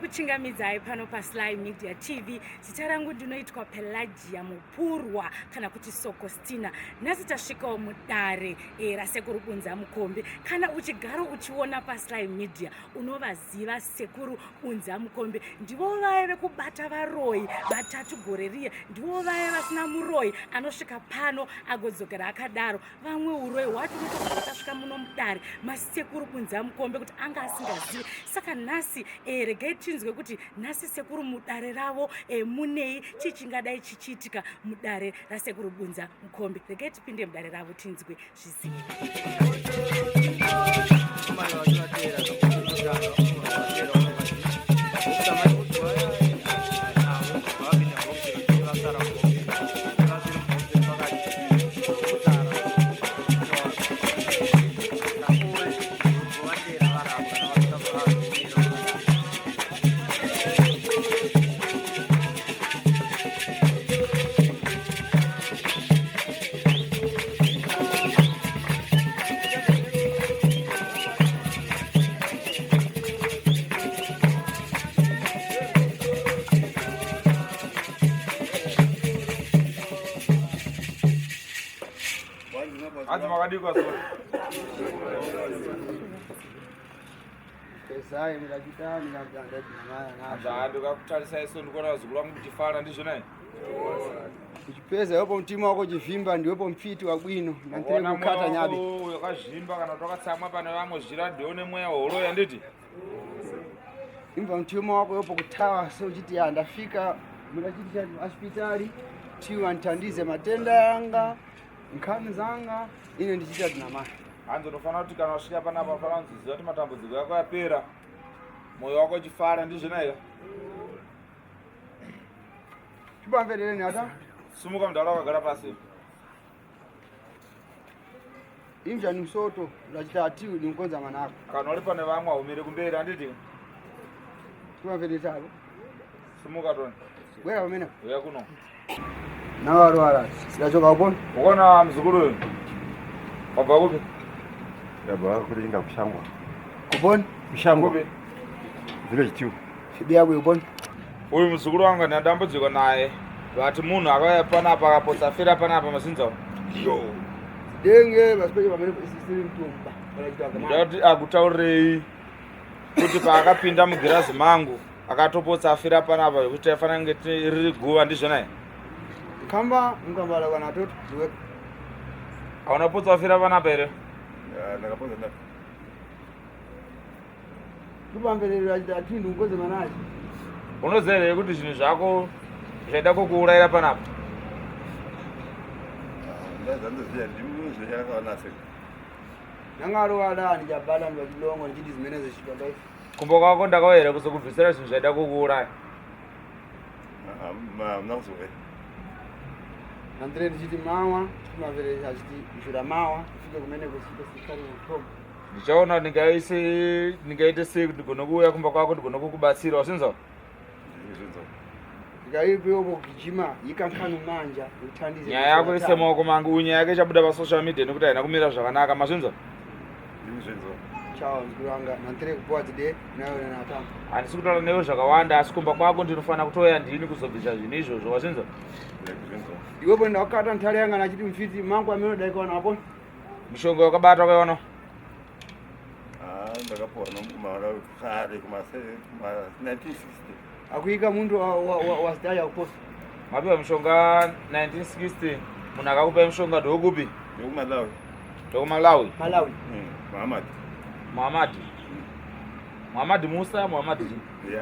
Ndinokuchingamidzai pano paSly Media TV. Zita rangu ndinoitwa Pelagia Mupurwa kana kuti Sokostina. Nhasi tasvikawo mudare eh, raSekuru Bunza Mukombe. Kana uchigaro uchiona paSly Media unovaziva Sekuru Bunza Mukombe. Ndivo vaye vekubata varoyi vatatu gore riye. Ndivo vaye vasina muroyi anosvika pano agodzokera akadaro. Vamwe uroyi hwacho unotobva wakasvika muno mudare masekuru Bunza Mukombe kuti anga asingazivi. Saka nhasi eh, regai tinzwe kuti nhasi sekuru mudare ravo eh, munei, chii chingadai chichiitika mudare rasekuru Bunza Mukombe. Regai tipinde mudare ravo tinzwe zvizere. Hanzi makadii kwasora? Ndakakutarisai so ndikuona vazukuru vangu muchifara ndizvo nai? Uchipeza iwepo mutima wako uchivhimba ndiwepo mfiti wabwino nantiri kukata nyabe. Wakazvimba kana kuti wakatsamwa pane vamwe zvichira ndione mweya wehoroya nditi? Imva mtima wako yopo kutawa so uchiti ya ndafika muna chiti cha hospitali tiwa ntandize matenda yanga nkhani zanga ine ndichita tinamaya. Hanzi unofanira kuti kana wasvika panapa unofanira kunziziva kuti matambudziko yako yapera, mwoyo wako uchifara, ndizvo naika? Tibamverereni ata. Sumuka mudhara wakagara pasi. Imvya ni msoto unachita atiwi ni mkonza manako. Kana uri pane vamwe haumire kumberi handiti? Tibamverere abo. Sumuka toni. Bwera pamene. Uya kuno. Nawarwara sidachoka upona. Ukaona mzukuru uyu? Wabva kupi? Ndabva kuringa kushangwa. Kupona? Kushangwa. Kupi? Village 2. Fibi yako upona. Uyu muzukuru wangu ndina dambudziko naye. Vati munhu akauya panapa akapotsa afira panapa mazinza. Yo. Denge vasipeke pamene isisiri mtumba. Unachita kama. Ndati akutaurirei kuti paakapinda mugirazi mangu akatopotsa afira panapa zvekuti taifanira kunge riri guva ndizvo naye. Kamba mkambala kana toto ndiwe. Hauna potsa wafira panapa here? Ndakapotsa nda. Tubamverere achita atiwi ni mkonza manacho. Unoziva here kuti zvinhu zvako zvaida kukuurayira panapa? Ndazandoziva ndimuzve yakaona sei. Nangaro wada ndichabala ndachilongo ndichiti zimene zishika life. Kumba kwako ndakauya here kuzokubvisira zvinhu zvaida kukuuraya? Hamuna kuzouya. Nandire ndichiti mawa timamverere achiti mshura mawa tifike kumene kusvika sikari kutomo. Ndichaona kuti ndingaite sei kuti ndigone kuuya kumba kwako ndigone kukubatsira wasinzwa? Ndizvinzwa. Ndikaipewo kugijima yikankanu manja uthandize. Nyaya yako ise maoko mangu uyu nyaya yake ichabuda pasocial media nekuti haina kumira zvakanaka mazvinzwa? Ndizvinzwa. Chao mzukuru wanga nandire kupuwa dzide nayo natamba. Handisi kutaura newe zvakawanda asi kumba kwako ndinofanira kutouya ndini kuzobvisa zvinhu izvozvo wazinzwa? Ndizvinzwa. Iwepo ndakakata ntare yanga nachiti mfiti mangu amene daikawa napo. Mishonga wakabata wakaiona? Ah, ndakapuwa nomumara kare kuma 1960. Akuika muntu wazidaya kuposta. Mapiwa mishonga 1960 munhu akakupa mishonga ndokupi? Ndokumalawi. Ndokumalawi. Malawi. Muhammad. Muhammad. Muhammad Musa, Muhammad.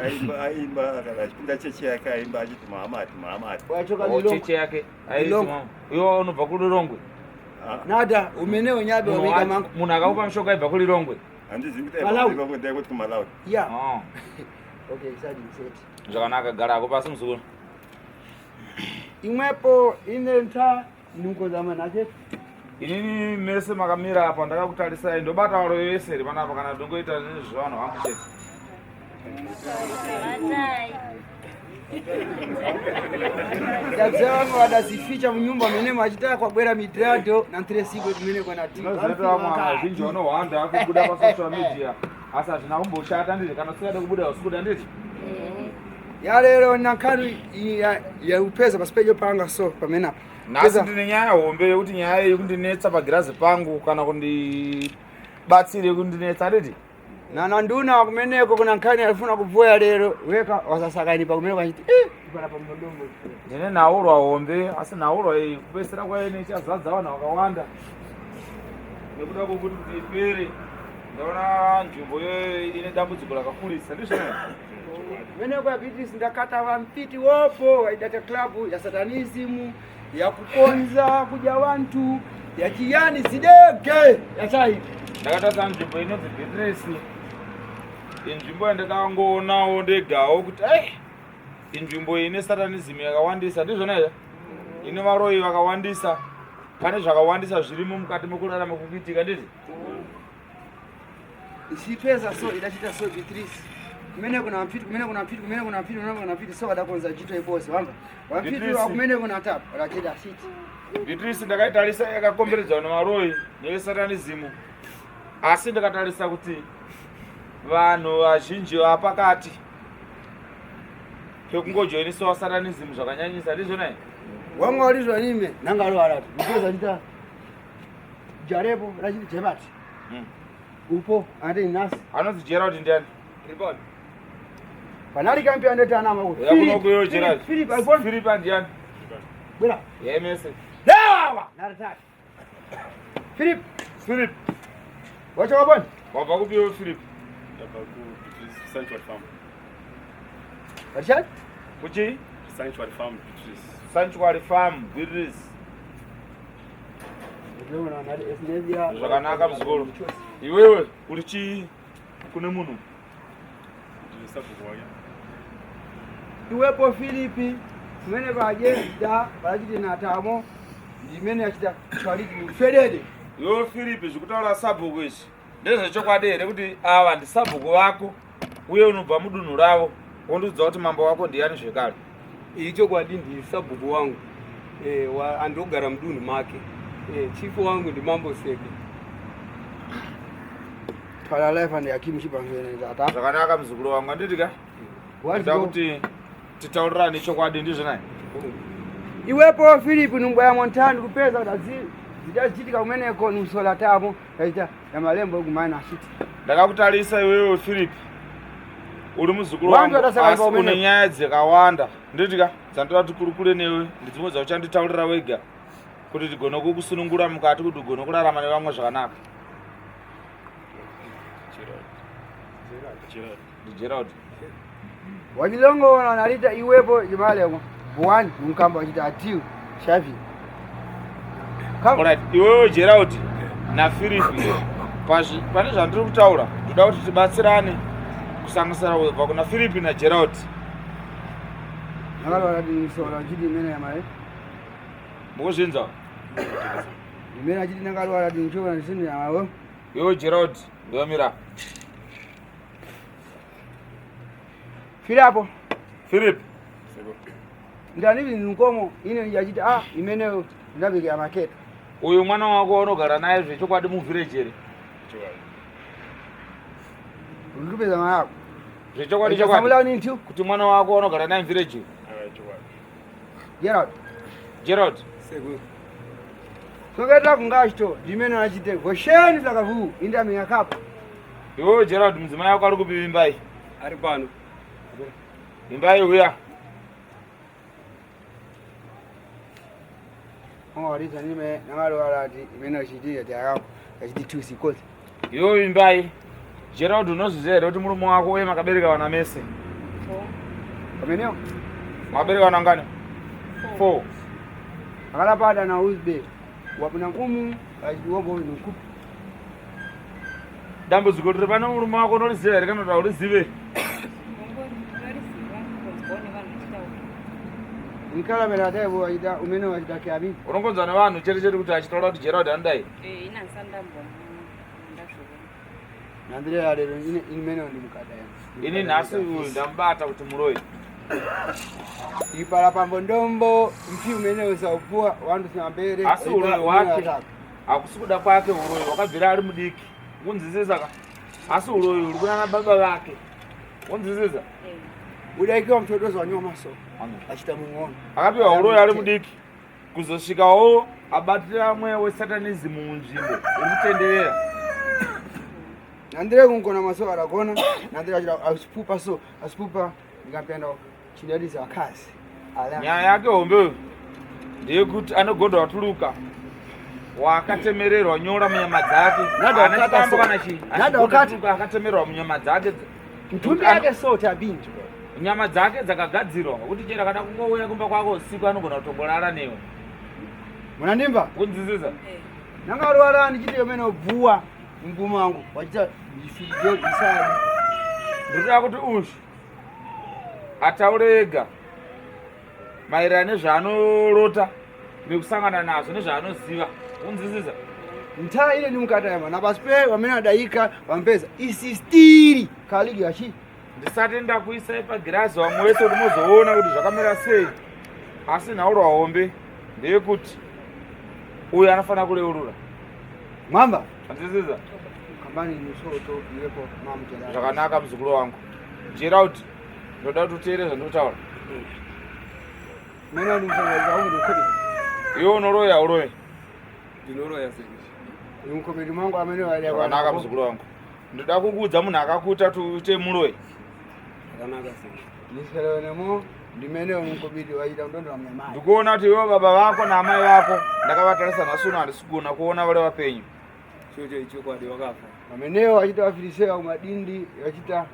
Aimba aimba kana achipinda chechi yake aimba achiti Muhammad Muhammad. Wachoka Oh, Lilongwe. chechi yake. Lilongwe. Iwe unobva kuLilongwe. Nada umenewo nyabe wabika mangu. Munhu akakupa mishonga aibva kuLilongwe. Handizivi kuti Malawi. aibva ndai kuti kuMalawi. Yeah. Oh. Okay, sadi seti. Zvakanaka gara ako pasi muzukuru. Imwepo ine nta nimkonza manache. Inini mese makamira apa ndakakutarisai ndobata varoyi vese here panapa kana ndongoita nezvevanhu vangu chete. Ndabzee wangu wadazificha munyumba mene mwachitaka kwabwera midrado na ntiresiko kumene kwana ti. Unoziva kuti vamwe vazhinji vanohwanda kubuda pasocial media asi hazvina kumboshata nditi kana usingade kubuda usikuda nditi. Yalero nankanu yaupeza pasipejo panga so pamene apa. Nhasi ndine nyaya hombe yekuti nyaya iyi kundinetsa pagirazi pangu kana kundibatsire kundinetsa handiti? Nana nduna kumeneko kuna nkhani alifuna kuvuya lero weka wasasakani pa kumeneko achiti eh ipala pa mdongo. Ndine nhaurwa hombe asi nhaurwa iyi kupesera kwayo nechazadza vanhu vakawanda nekuda kwokuti kuti ipere ndaona nzvimbo iyoyo ine dambudziko rakakurisa ndizvo Kumeneko ya Beatrice ndakata vampiti wopo waidata club ya satanism ya kukonza kudya vantu ya chiyani zidege yachai. Ndakatarisa nzvimbo inonzi Beatrice, inzvimbo yandakangoonawo ndegawo kuti ai inzvimbo ine satanism yakawandisa, ndizvona here? Ine varoyi vakawandisa, pane zvakawandisa zvirimo mukati mekurarama kukuitika, nditi? Ichipeza so idachita so Beatrice. Kumene kuna mfiti, kumene kuna mfiti, kumene kuna mfiti, kumene kuna mfiti, so adakonza chito ibosi wamba. Wamfiti Beatrice. wa kumene kuna tap, adachita shiti. Beatrice ndakaitarisa yakakomberedzwa nemaroyi nevesatanism, asi ndikatarisa kuti vanhu vazhinji vapakati pekungojoinisiwa satanism zvakanyanyisa, ndizvona here? Wanga walizwa nime nanga alo alati. Mfeza chita jarepo rachiti jebati. Upo ate nasi. Anonzi Gerald ndiani? Panali kampi andeti anama ku. Uya kuno kuyo Gerald. Philip alipona. Philip ndiani? Bwera. Yemese. Lewawa. Naratati. Philip, Philip, wacho wabona? Wabva kupi iwe Philip? Ndabva kuBeatrice Sanctuary Farm. Wachati? Kuchi? Sanctuary Farm Beatrice. Sanctuary Farm Beatrice. Zvakanaka muzukuru. Iwewe uri chii kune munhu? Ndiri sabhuku wake. Iwepo Filipi kumene pajeda palachiti natamo ndimene achita chwaliti mfedede. Iwewe Philip, zvikutaura sabhuku izvi ndezvechokwadi here kuti ava ndisabhuku vako uye unobva mudunhu ravo, wondiudza kuti mambo wako ndiyani zvekare? Iyi chokwadi ndi sabhuku wangu andogara mudunhu make. Chief wangu ndi mambo Seke. Twala life and yakimu chipamvene tata. Zvakanaka muzukuru wangu, handiti ka? Ndoda kuti titaurirane chokwadi, ndizvo naye? Iwepo Philip nungwa ya Montana kupeza kuti zidachitika kumeneko nusola tamo kaita ya malembo kumana ashiti. Ndakakutarisa iwewe Philip, uri muzukuru Wangu wangu, adasaka asi pa une umene. nyaya dzakawanda, nditi ka, dzandoda kuti kurukure newe, ndidzimwe dzauchanditaurira wega kuti tigone kukusunungura mukati, kuti ugone kurarama nevamwe zvakanaka. Gerald. Gerald. NdiGerald. Wachilongo nalita iwepo chimalemo buwani mkamba wachita atiu shavi. Come. Alright, iwewe Gerald naPhilip, pane zvandiri kutaura ndoda kuti tibatsirane kusanganisira kubva kuna Philip naGerald. Nakalwala nusola chiti imene ya male. Mukuzvinzwa? Imene achiti nakalwala ndinchoka ndisinu ya mawo. Iwewe Gerald ndomira. Filipo. Philip. Seko. Ndani nkomo ine yachiti imeneyo ndabika maketo. Uyu mwana wako unogara naye zvechokwadi muvillage here? Chokwadi. Urikupeza mayako. Zvechokwadi chokwadi. Samula ni ntu. Kuti mwana wako unogara naye muvillage? Aya chokwadi. Gerald. Gerald. Seko. Soketa kungachito ndimene achite gosheni zakavu inda minyakapo. Iwewe Gerald, mudzimai wako ari kupi Vimbai? Ari pano. Vimbai uya. Ongawariza nime nakalwala ati imene achiti yati yakako achiti tusi kozi. Iwewe Vimbai, Gerald unozviziva here kuti murume wako uye makabereka vana mese? Pameneyo Makabereka vana ngani? 4. akalapata na uzbe wapuna nkumu achiti wobo nkupu. Dambudziko riri pano murume wako unoriziva here kana kuti haurizive? Nkalamera ataibo achita umene wachita kyami. Unongonzwa nevanhu chete chete kuti achitaura kuti Gerald anodai. Nandire alero ine imene ndi mukada. Ini nhasi uyu ndamubata kuti muroyi. Ipala pambo ndombo mpi umene usaupua wandu simambere. Asi uroyi wake hakusi kuda kwake, uroyi wakabvira ari mudiki. Unzwisisa ka? Asi uroyi uri kunana baba vake. Unzwisisa? Udaikiwa mtodozo wanyoma so achita mung'ono. Akapiwa uroyi ari mudiki kuzosvikawo abatira mweya wesatanism munzvimbo uri kutenderera. Nandire kungona maso aragona nandire achita asipupa so asipupa ndikapenda chinadisa wakazi. Nyaya yake hombe uyu ndeyekuti anogonda watuluka wakatemererwa nyora munyama dzake Nada Haana wakata chikwambo so. kana chii Nada wakata. akatemererwa munyama dzake Mtumbi yake so tabintu. Nyama dzake dzakagadzirwa kuti chero akada kungouya kumba kwako usiku anogona kutongorara newe. Munandimba? Kunzwisisa? Nangarwara ndichiti yomene obvuwa mgumo wangu wachita ndifije isari. Ndinoda kuti uyu ataure ega maererano nezvaanorota nekusangana nazvo nezvaanoziva. Kunzwisisa? Ntaa ile ni mukata yama na basi pe wamene adaika wampeza isistiri kaligi yachi. Ndisati ndakuisai pagirazi vamwe wese kuti muzoona kuti zvakamira sei, asi nhaurwa hombe ndeyekuti uyu anofanira kureurura. Mwamba. Andisiza? Kambani ni soto iwepo mamu Gerald. Zvakanaka muzukuru wangu. Gerald, ndoda kuti uteere zvandinotaura. Mene ndi msanga wangu ndikodi. Iwe unoroya uroyi? Ndinoroya sei? Ni mkobedi mwangu amene wale. Zvakanaka muzukuru wangu. Ndoda kukuudza munhu akakuita kuti uite muroyi. Zvakanaka sei? Niserenemo ndimene mkobidi waita ndondo wa mnyamai. Ndikuona kuti iwe baba vako naamai vako ndakavatarisa nhasi uno handisi kugona kuona vari vapenyu. Chocho ichokwadi vakafa. Ameneyo wachita wafirisea kumadindi wachita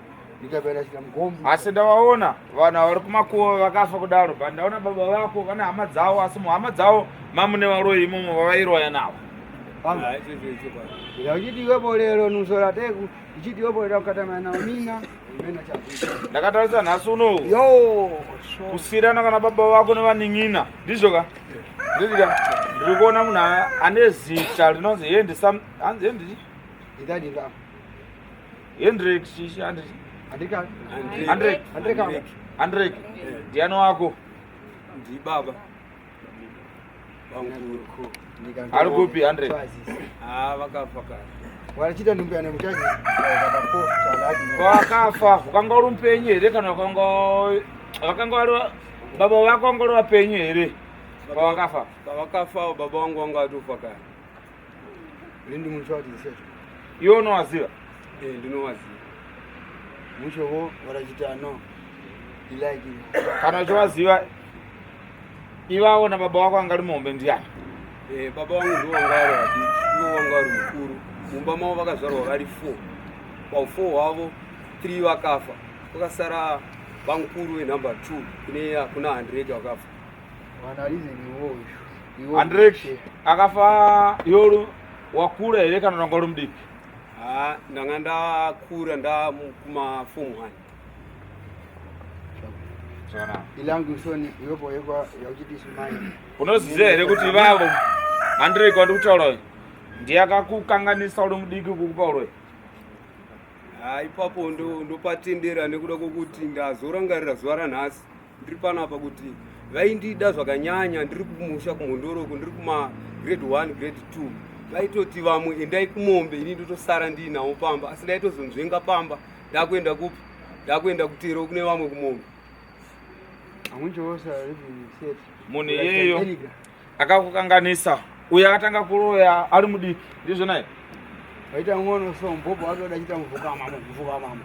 ndikapenda chita mugombo. Asi ndavaona vanhu vari kumakuva vakafa kudaro, but ndaona baba vako vane hama dzavo, asi muhama dzavo mamune varoyi imomo vavairoya navo. Pamba. Hayi chocho ichokwadi. Uchiti iwepo lero nusora teku, ichiti iwepo lero mukatama na mina, imena chakuita. Ndakatarisa nhasi unowu. Yo, so. Kusiyirana kana baba vako nevanin'ina, ndizvo ka? Ndizvo ka? Ndiri kuona munhu ane zita rinonzi Henry Sam, hanzi Henry chii? Idadi ndam. Hendrik chichi, Henry chii? Andika. Andrek. Andrek anga. Andrek. Ndiani wako? Ndi baba. Bamukuru. Ari kupi Andrek? Ah, vakafa kare. Wachita ndumbi ane muchaji. Vakafa, ukanga uri mupenyu here kana vakanga vari baba vako vanga vari vapenyu here pavakafa? Pavakafa baba vangu vanga vatofa kare. Lindi muchaji secho. Iwe unowaziva? Ndinowaziva. Muchovo warachita no. Ilike. Kana uchiwaziva ivavo na baba vako anga ari muhombe ndiani? Baba vangu ndivo vanga vari vadiki, ivo vanga vari mukuru. Mumba mavo vakazvarwa vari 4. Pa 4 hwavo 3 vakafa. Kwakasara vamukuru venumber 2 kune kuna 100 vakafa. Wanalize ni woyo. Iwo. Andrek akafa iwe wakura here kana wanga uri mudiki? Ah, ndanga ndakura nda kuma form 1. Zvakanaka. Ilangu soni iwepo yekwa yauchiti sumai. Unoziva here kuti ivavo Andrek wandiri kutaura uyu ndiye akakukanganisa uri mudiki kukupa uroyi? Ah, ipapo ndopatendera nekuda kwokuti ndazorangarira zuva ranhasi ndiri panapa kuti vaindida zvakanyanya. Ndiri kumusha kuMhondoroko, ndiri kuma grade 1 grade 2, vaitoti vamwe endai kumombe, ini ndotosara ndiinawo pamba, asi ndaitozonzvenga pamba ndakuenda kupi, ndakuenda kutero kune vamwe kumombe. Amunchosa living set. Munhu iyeyo akakukanganisa uyo akatanga kuroya ari mudiki, ndizvo naye? Waita ngono so mbobo wake udachita mvuka mama mvuka mama.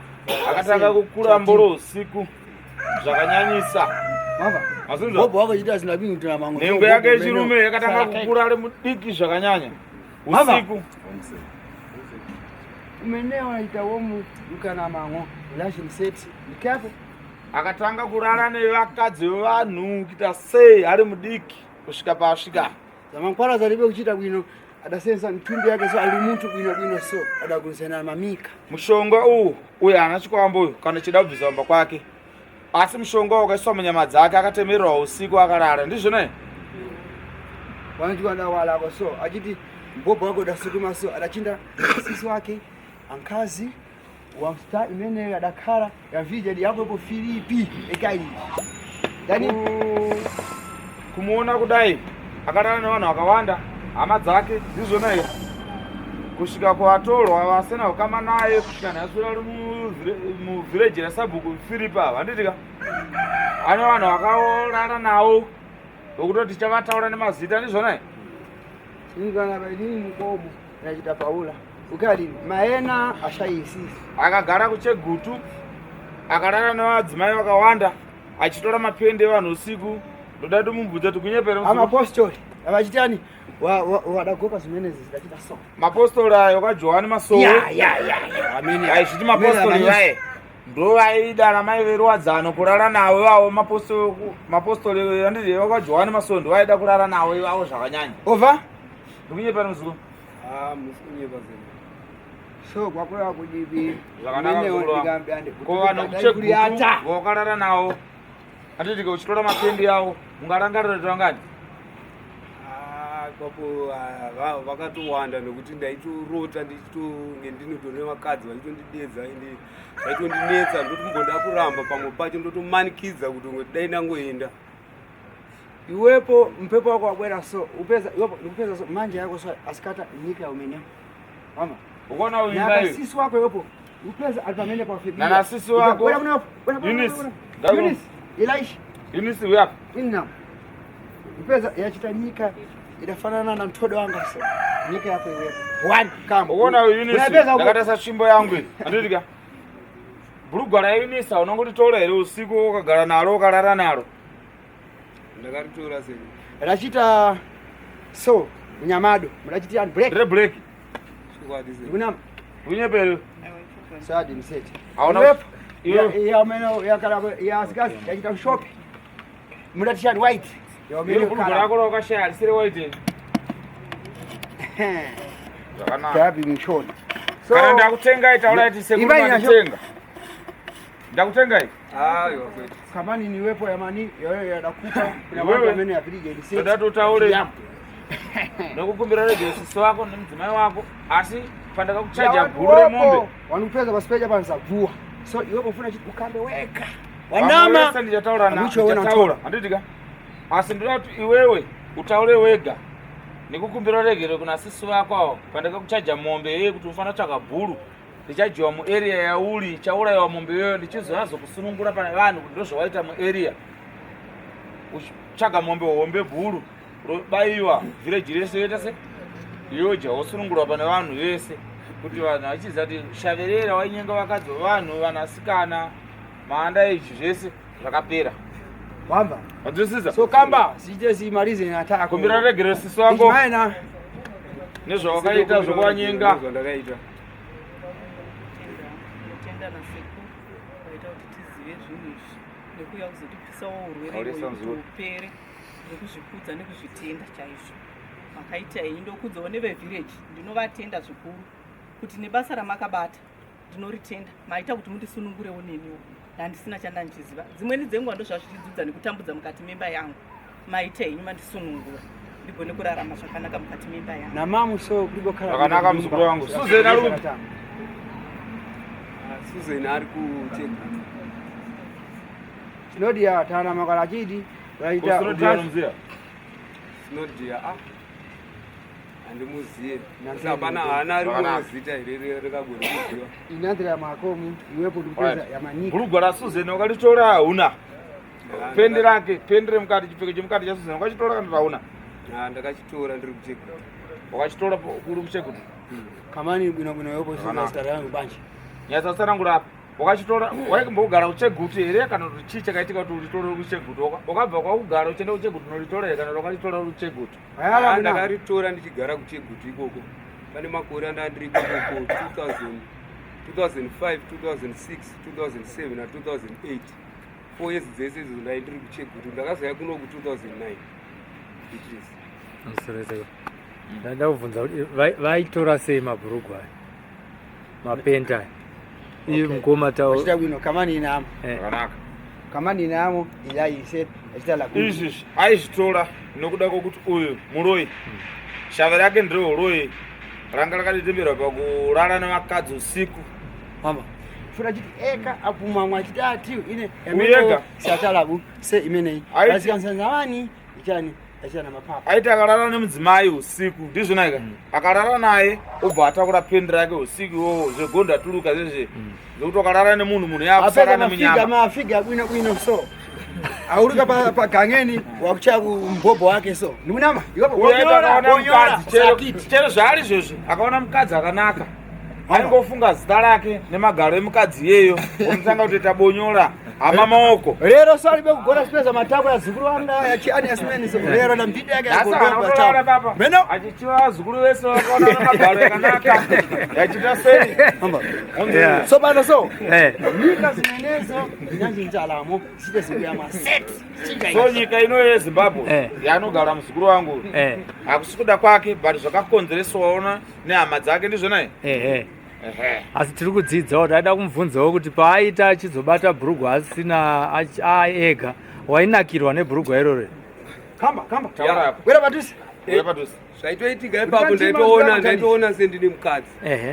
Akatanga kukura mboro usiku zvakanyanyisa. Mama. Mazinzwa? Mbobo wake chita zina bingu tuna mango. Nhengo yake yechirume yakatanga kukura ari mudiki zvakanyanya Mama. usiku. Umenewa ita womu mukana mango. Relation set. Be careful. Akatanga kurara nevakadzi vevanhu kuita sei ari mudiki kusvika paasvika. Zamankwara zalibe kuchita bwino adasensa mtumbi yake so ali muntu bwino bwino so adakunsena mamika. Mushonga uwu uyu haana chikwambo uyu kana chida kubvisa pamba kwake, asi mushonga uwu wakaiswa munyama dzake akatemererwa usiku akarara, ndizvo naye? Wanachukua walako so achiti mbobo wake udasukuma so adachinda sisi wake ankazi wamsta imene adakhala ya vijedi yako ipo Filipi ekai. Dani Kumuona kudai akarara nevanhu vakawanda hama dzake, ndizvo naye? Kusvika kuvatorwa vasina ukama naye kusvika nhasi uri muvhireji rasabhuku Firipa ava, handiti ka? Ane vanhu vakarara navo vokutoti tichavataura nemazita, ndizvona here? Ingana vaidini mukomo yachita paula ukadini maena ashayisisi akagara kuchegutu akarara nevadzimai vakawanda achitora mapende evanhu usiku. Ndoda tomubvunza kuti kunyepera amapostori avachitani wadagoka zvimenezi zidachita so mapostori ayo kwaJohani Masowe. Ya ya ya amene aizviti mapostori vaye ndovaida namai veruwadzano kurara navo ivavo mapostori anditi vakwaJohani Masowe ndovaida kurara navo ivavo zvakanyanya. Ova ndikunyepera muzukuru? Ah, musikunyepa zenu. So kwakweva kudivi Zvakanaka muzukuru wangu. Ko vanhu kuchegutu vakarara navo handiti ke uchitora mapendi avo mungarangarira kuti vangani? Ah, ipapo ah, vakatowanda nekuti ndaitorota ndichitonge ndinotori nevakadzi vaitondidedza ende vaitondinetsa, ndotombonda kuramba pamwe pacho ndotomanikidza kuti ngoti dai ndangoenda. Iwepo mpepo wako wabwera so upeza iwepo ndikupeza so manje yako so asikata nyika yaumene mama Ukaona uyu nayo nakasisi wako iwepo upeza ali pamene pa Febia. Nana sisi wako. Bwera kuno, bwera kuno, Eunice. bwera kuno. Ndako. Eunice, Elisha. Eunice uyu apa. Ina upeza yachita nyika idafanana na mtodo wanga so nyika yako iwepo one kama Ukaona uyu Eunice Unapeza uko. ndakatarisa tsvimbo yangu iyi handiti ka bhurugwa raEunice haunongoritora here usiku ukagara naro ukarara naro? Ndakaritora seni. Rachita so mnyamado mudachiti and break Ndere break. Chokwadi seni. Ndikunama? Unyepere. Sadi mseti. Hauna- Iwepo. Iwe- Ya meno ya kala ya asikazi yachita shop mudati and white ya Iro meno bhurugwa kala rako rakashaya harisiri white zvakanaka. Gabi mchona. So Kana ndakutengai taura kuti sekuru Imba ina manditenga. Ndakutengai. Aiwa kwete. Kamani niwepo ya mani yoyo yadakupa kuna Iwewe. watu amene ya village ni Toda kuti utaure Yam. nekukumbira regio sisi wako nemudzimai wako, asi pandakakuchaja bhuru remombe Wanupeza pasipeja panzabvua so iwepo ufuna chiti ukambe weka Vamwe wanama vese ndichataura Amucho wena ndichataura mtora. handiti ka, asi ndoda kuti iwewe utaure wega nekukumbira regero kuna sisi vako avo pandakakuchaja mombe iyoyo kuti unofanira kutsvaga bhuru ndichajiwa muarea yauri ichaurayiwa mombe iyoyo ndichizonazokusunungura pane vanhu kuti ndozvawaita muarea uchitsvaga mombe hombe bhuru robayiwa vhireji rese yoita se yoja wosunungurwa pane vanhu vese kuti vanhu vachiziva kuti shaverera wainyenga vakadzi vevanhu vanasikana maanda izvi zvese zvakapera. Wamba. Wanzwisisa? So kamba siite simalize nataka Kumbira regero sisi wako Ichimaena. Nezvawakaita zvekuvanyenga. Zvandakaita. Tinotenda nasekuru vaita kuti tizive zvinhu izvi nekuuya kuzotipisawo urwere Taurisa iwoyu kuti muzukuru. upere nekuzvikudza nekuzvitenda chaizvo makaita henyu. Ndokudzawo nevevhireji, ndinovatenda zvikuru kuti nebasa ramakabata ndinoritenda. Maita kuti mundisunungurewo neniwo handisina chandandichiziva dzimweni dzenguva ndozvazvichidzudza nekutambudza mukati memba yangu. Maita henyu mandisunungura ndigone kurarama zvakanaka mukati memba yangu. Namamu so kuliko kala. Zvakanaka muzukuru wangu. Susan ari kupi? Ah, Susan ari kuchegutu. Sinodia tana makala chidi vaita Usinodia unomuziva? Sinodia ah handimuziye. Nanzi Hapana haana rimwe Zvakanaka. zita here ringagone kuziva. Inandira ya makomu iwepo ndikupeza Right. ya manika. Bhurugwa raSusan wakaritora hauna? Ah, Pendi rake, pendi remukati, chipfeko chemukati chaSusan wakachitora kana kuti hauna? Ah, ndakachitora ndiri kuchegutu. Wakachitora uri kuchegutu? Kamani bwino bwino yopo Zvakanaka. sina yangu banje. Nyatsa tsanangura apa. Wakachitora waimbogara kuchegutu here kana kuti chii chakaitika kuti uritore uri kuchegutu? Wakabva kwakugara uchienda kuchegutu unoritora here kana kuti wakaritora uri kuchegutu? Ayala Ah, kuna. ndakaritora ndichigara kuchegutu ikoko. Pane makore andanga ndiri ikoko 2000, 2005, 2006, 2007 na2008, 4 years dzese idzo ndai ndiri kuchegutu. Ndakazouya kuno ku 2009 Beatrice. Musurezeko. Ndada kubvunza kuti vaitora sei mabhurugwa aya? Mapenti aya. Iye mukoma tao. Achita bwino kamani inamo. Zvakanaka. Kamani inamo ilaise achita la. Izvi aizvitora nokuda kwokuti uyu muroyi shave rake ndereuroyi ranga rakadetemberwa pakurara nevakadzi usiku. Mama. Funa chiti eka apuma achita ati ine Uyega. Siatalabu se imenei. Aiti- Asikansanzawani ichani. Aiti akarara nemudzimai usiku ndizvona ika mm. Akarara naye obva atakura pendi rake usiku iwowo zvegondo atuluka zvezve mm. Zvekuti wakarara nemunhu munhu yakusara nemunyama mafiga bwino bwino so auluka pagangeni wakuchaya kumbobho wake so nimunama chero zvaari izvozvi akaona mukadzi akanaka aingofunga zita rake nemagaro emukadzi iyeyo omutanga kutoita bonyora hama maoko rero salibe kugona sipeza matako ya zukuru wanga yachiani yasimeni so rero na mbidi yake yagodoa baba meno achichiwa vazukuru vese vakaona magaro yakanaka yachiita sei so bana so eh. nyika zimenezo zinyanjinjalamo zite zikuya maset so nyika ino yezimbabwe eh. yanogara muzukuru wangu eh. hakusi kuda kwake but zvakakonzereswaona nehama dzake ndizvona ehe asi tiri kudzidzawo taida kumubvunzawo kuti paaita achizobata bhurugwa asina aega wainakirwa nebhurugwa iroro kamba kamba wera padhuze wera padhuze zvaitoitika ipapo ndaitoona ndaitoona sendine mukadzi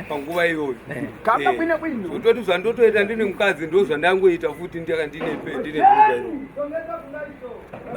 panguva iyoyo kamba kwine kwino kutoti zvandotoita ndine mukadzi ndo zvandangoita futi ndaka ndine ndine bhurugwa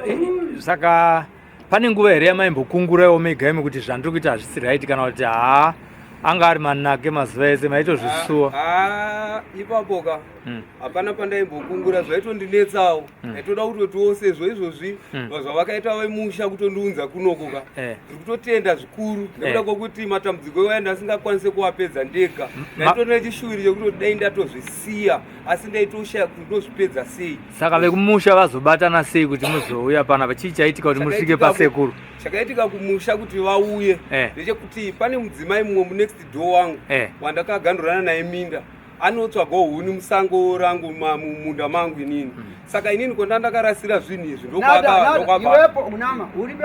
iroro saka Pane nguva here yamaimbokungurawo mega imi kuti zvandiri kuita hazvisi right kana kuti haa anga ari manake mazuva ese maitozvisuwa? Haa ipapo ka hmm. hapana pandaimbokungura zvaitondinetsawo hmm. ndaitoda kutotiwo sezvo izvozvi hmm. zvavakaita vemusha kutondiunza kunoko ka eh. ndiri kutotenda zvikuru nekuda eh. kwokuti matambudziko iwaya ndasingakwanise kuwapedza ndega ndaitone chishuwiri chekutoti dai ndatozvisiya asi ndaitoshaya kuti ndozvipedza sei saka vekumusha vazobatana sei kuti muzouya panapa chii chaitika kuti musvike pasekuru chakaitika kumusha kuti vauye eh. ndechekuti pane mudzimai mumwe munext door wangu eh. wandakagandurana naye minda anotsvagawo huni musango rangu mumunda mangu inini mm. Saka inini konda ndakarasira zvinhu izvi ndokwakaiwepo unama uribe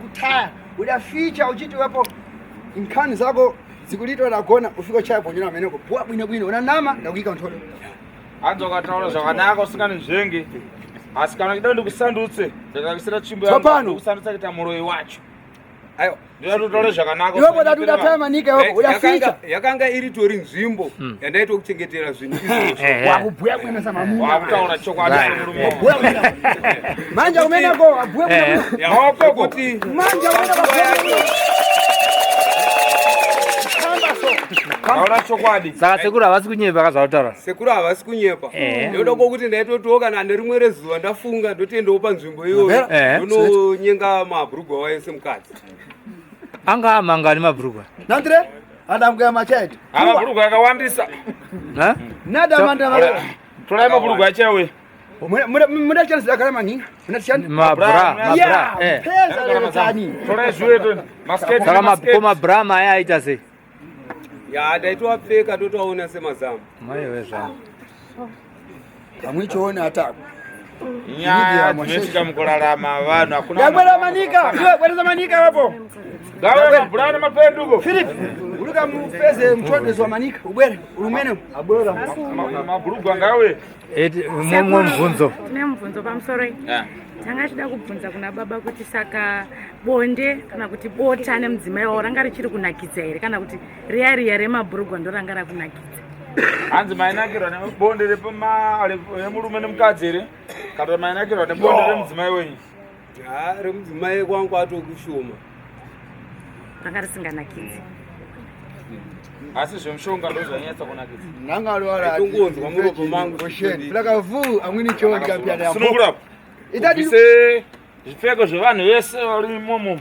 kutaya uda ficha uchiti wepo nkhani zako zikulitwa lagona ufika chaya bonyera ameneko bwa bwino bwino unanama ndakuika nthodo hanzi wakataura zvakanaka usinganizvenge asi kana uchida ndikusandutse ndakakuisira tsvimbo yangu ndikusandutsa kuita muroyi wacho aiwa ndinototaura zvakanaka iwepo dati udataya manika iwepo udaficha yakanga iri tori nzvimbo hmm. yandaitokuchengetera zvinhu izvozvo wakubhuya kuemesa mamuna wakutaura chokwadi murume manja kumeneko abhuya kuti manja kumeneko Taura chokwadi. Saka sekuru havasi kunyepa kazvautaura. Sekuru havasi kunyepa. Eh. Ndoda kwokuti ndaitotiwo kana nerimwe rezuva ndafunga ndotoendawo panzvimbo iyoyo eh. ndononyenga mabhurugwa wayo semukadzi. Anga amangani mabhurugwa? Nandire adambuya machaito. Mabhurugwa akawandisa. Ha? Nada manda. Torai mabhurugwa achawe. Muna chani zidakala maningi. Muna chani. Mabra, mabra. Eh. Pesa lero tani. Torai zviwe masketi. Saka mabra maya aita sei? Ya ndaitowapfeka totoaona semazamu. Maiwe zvangu. Amwichoona atako. Nyaya dzinoitika mukurarama vanhu hakuna. Yabwera manika, iwe bwereza manika wapo. Gawe mabhurana mapenduko. Philip, uluka mupeze mchodezo wa manika, ubwere, ulumene. Abwera. Mabhurugwa ngawe. Mumwe mubvunzo. Tine mubvunzo pamusoro iyi. Tanga chida kubvunza kuna baba kuti saka bonde kana kuti bota nemudzimai wavo ranga richiri kunakidza here kana kuti riya riya remabhurugwa ndo ranga rakunakidza? Hanzi mainakirwa nebonde remurume nemukadzi here kana kuti mainakirwa nebonde remudzimai wenyu? Ha, remudzimai kwangu atokushoma. Ranga risinganakidzi. Asi zvemushonga ndozvanyatsa kunakidza. Nanga alwala. Aitongonzwa muropo mangu. Osheni. Plaka vu amwini choni kapya na. Sunungura. Itadi Ubvise zvipfeko zvevanhu vese vari imomo.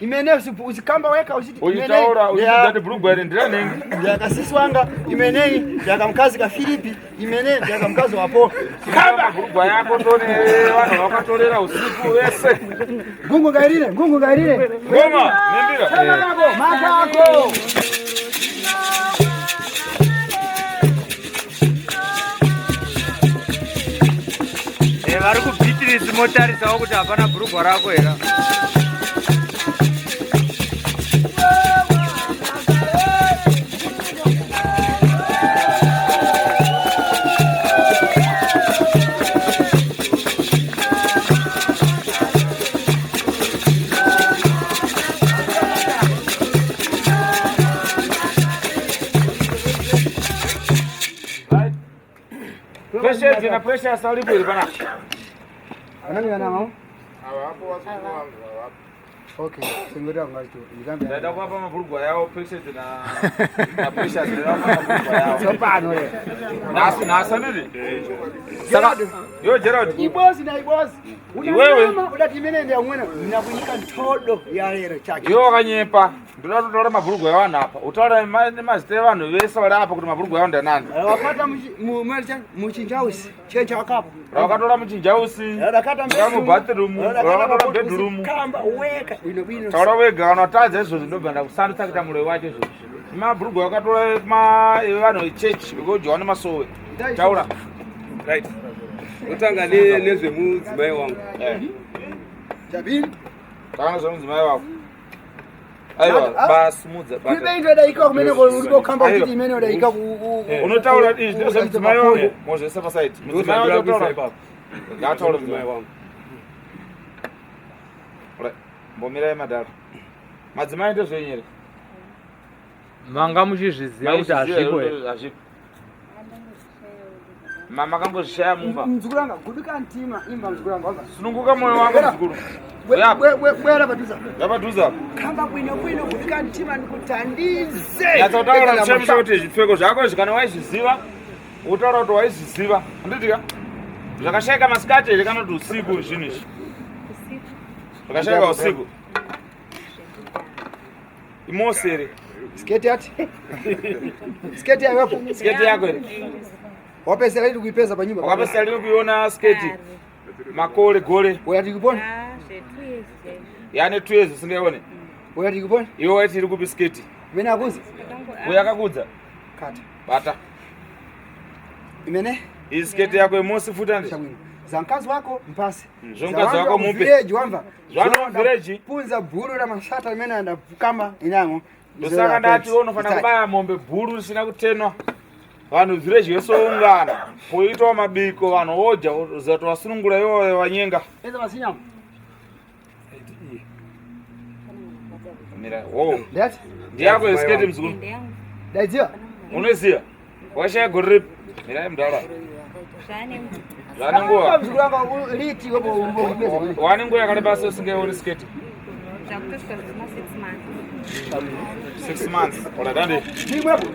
Imene usikamba weka usiti Uchitaura uchiti bhurugwa iri ndiranenge. Ndakasisi wanga imenei ndakamkazi ka Filipi imenei ndakamkazi wapo. Kamba bhurugwa yako tone vanhu vakatorera usiku vese. Ngungu ngairire, ngungu ngairire. Ngoma nembira. Makako, makako. Eh, vari kubhitirisi motarisawo kuti hapana bhurugwa rako here Precious na Precious alipo iri panapa. Anani kana mao? Okay, sengoti angacho. Ndikambe. Ndaida kuvapa mabhurugwa yawo Patience na na Precious ndaida kuvapa mabhurugwa yawo. Tsopano le. Nhasi nhasi anditi? Saka yo Gerald Ibozi na ibozi. Iwewe. Unanyama udati imene ndi amwene nakunyika nthodo ya lero chake. iwe wakanyepa ndoda kutotaura mabhurugwa evanhu apa utaura nemazita evanhu vese vari apa kuti mabhurugwa evanhu ndanani Wakata muchinjausi chencha wakapo. rawakatora muchinjausi Rakata mubathroom rawakatora mubedroom Kamba weka bwino bwino. taura wega kana watadza izvozvo ndobva ndakusandutsa kuita muroi wacho izvozvo mabhurugwa wakatora evanhu vechechi vekudyiwa nemasowe taura Right, ndotanga nezvemudzimai wangu. Chabini. takana zvemudzimai wako aiwa basimudza bata. Kuibe into daika kumene uliko kamba Aiwa. kuti imene daika ku unotaura izvi ndezvemudzimai wangu mozvese pasaidi mudzimai wacho Ndozvandinoda kuisa taura ipapo. ngataura Mudzimai mudzimai wangu. Right. Mbomirai madhara madzimai ndezvenyu here Manga muchizviziva kuti hazvipo here? hazvipo makangozvishaya mumba Mzukuru wanga guduka ntima imba mzukuru wanga wanga. sununguka moyo wangu mzukuru Yapo. Bwera paduza. yapadhuze apo Kamba bwino bwino guduka ntima ndikutandize. nyatsotaura mushemushe kuti zvipfeko zvako izvi kana waizviziva utaura kuti waizviziva handitika zvakashaika masikati here kana kuti usiku zvinhu izvi zvakashaika usiku imosi here Sketi yati. Sketi yapo. sketi yako here Wapesera ili kuipeza pa nyumba. wakapesera lini kuiona sketi makore gore Uyati kupona? yane 2 years usingaione Uyati kupona? iwe waiti iri kupi sketi Imene akuzi? uyo akakudza Kata. bata Imene? iyi sketi yako imosi futi andi Chabwino. Za mkazi wako mpasi. Zvomukadzi wako mupe. Village wamva. Zvano village. Punza bhuru la masata imene andakamba inango. ndosaka ndati iwe unofanira kubaya mombe bhuru risina kutenwa vanhu vhireji vese voungana poitawo mabiko vanhu vodya uziva kuti vasunungura ivo vanyenga Eza masinyama. Mira, wo Ndati? ndiyako yesiketi muzukuru Daidziwa. unoziva washaya gore ripi mirai mudhara zvane nguva Mzukuru wanga liti wepo upo. wane nguva yakareba sei usingaioni siketi Zvakutosvika zvima 6 months. 6 months oradandi Ndimwepo.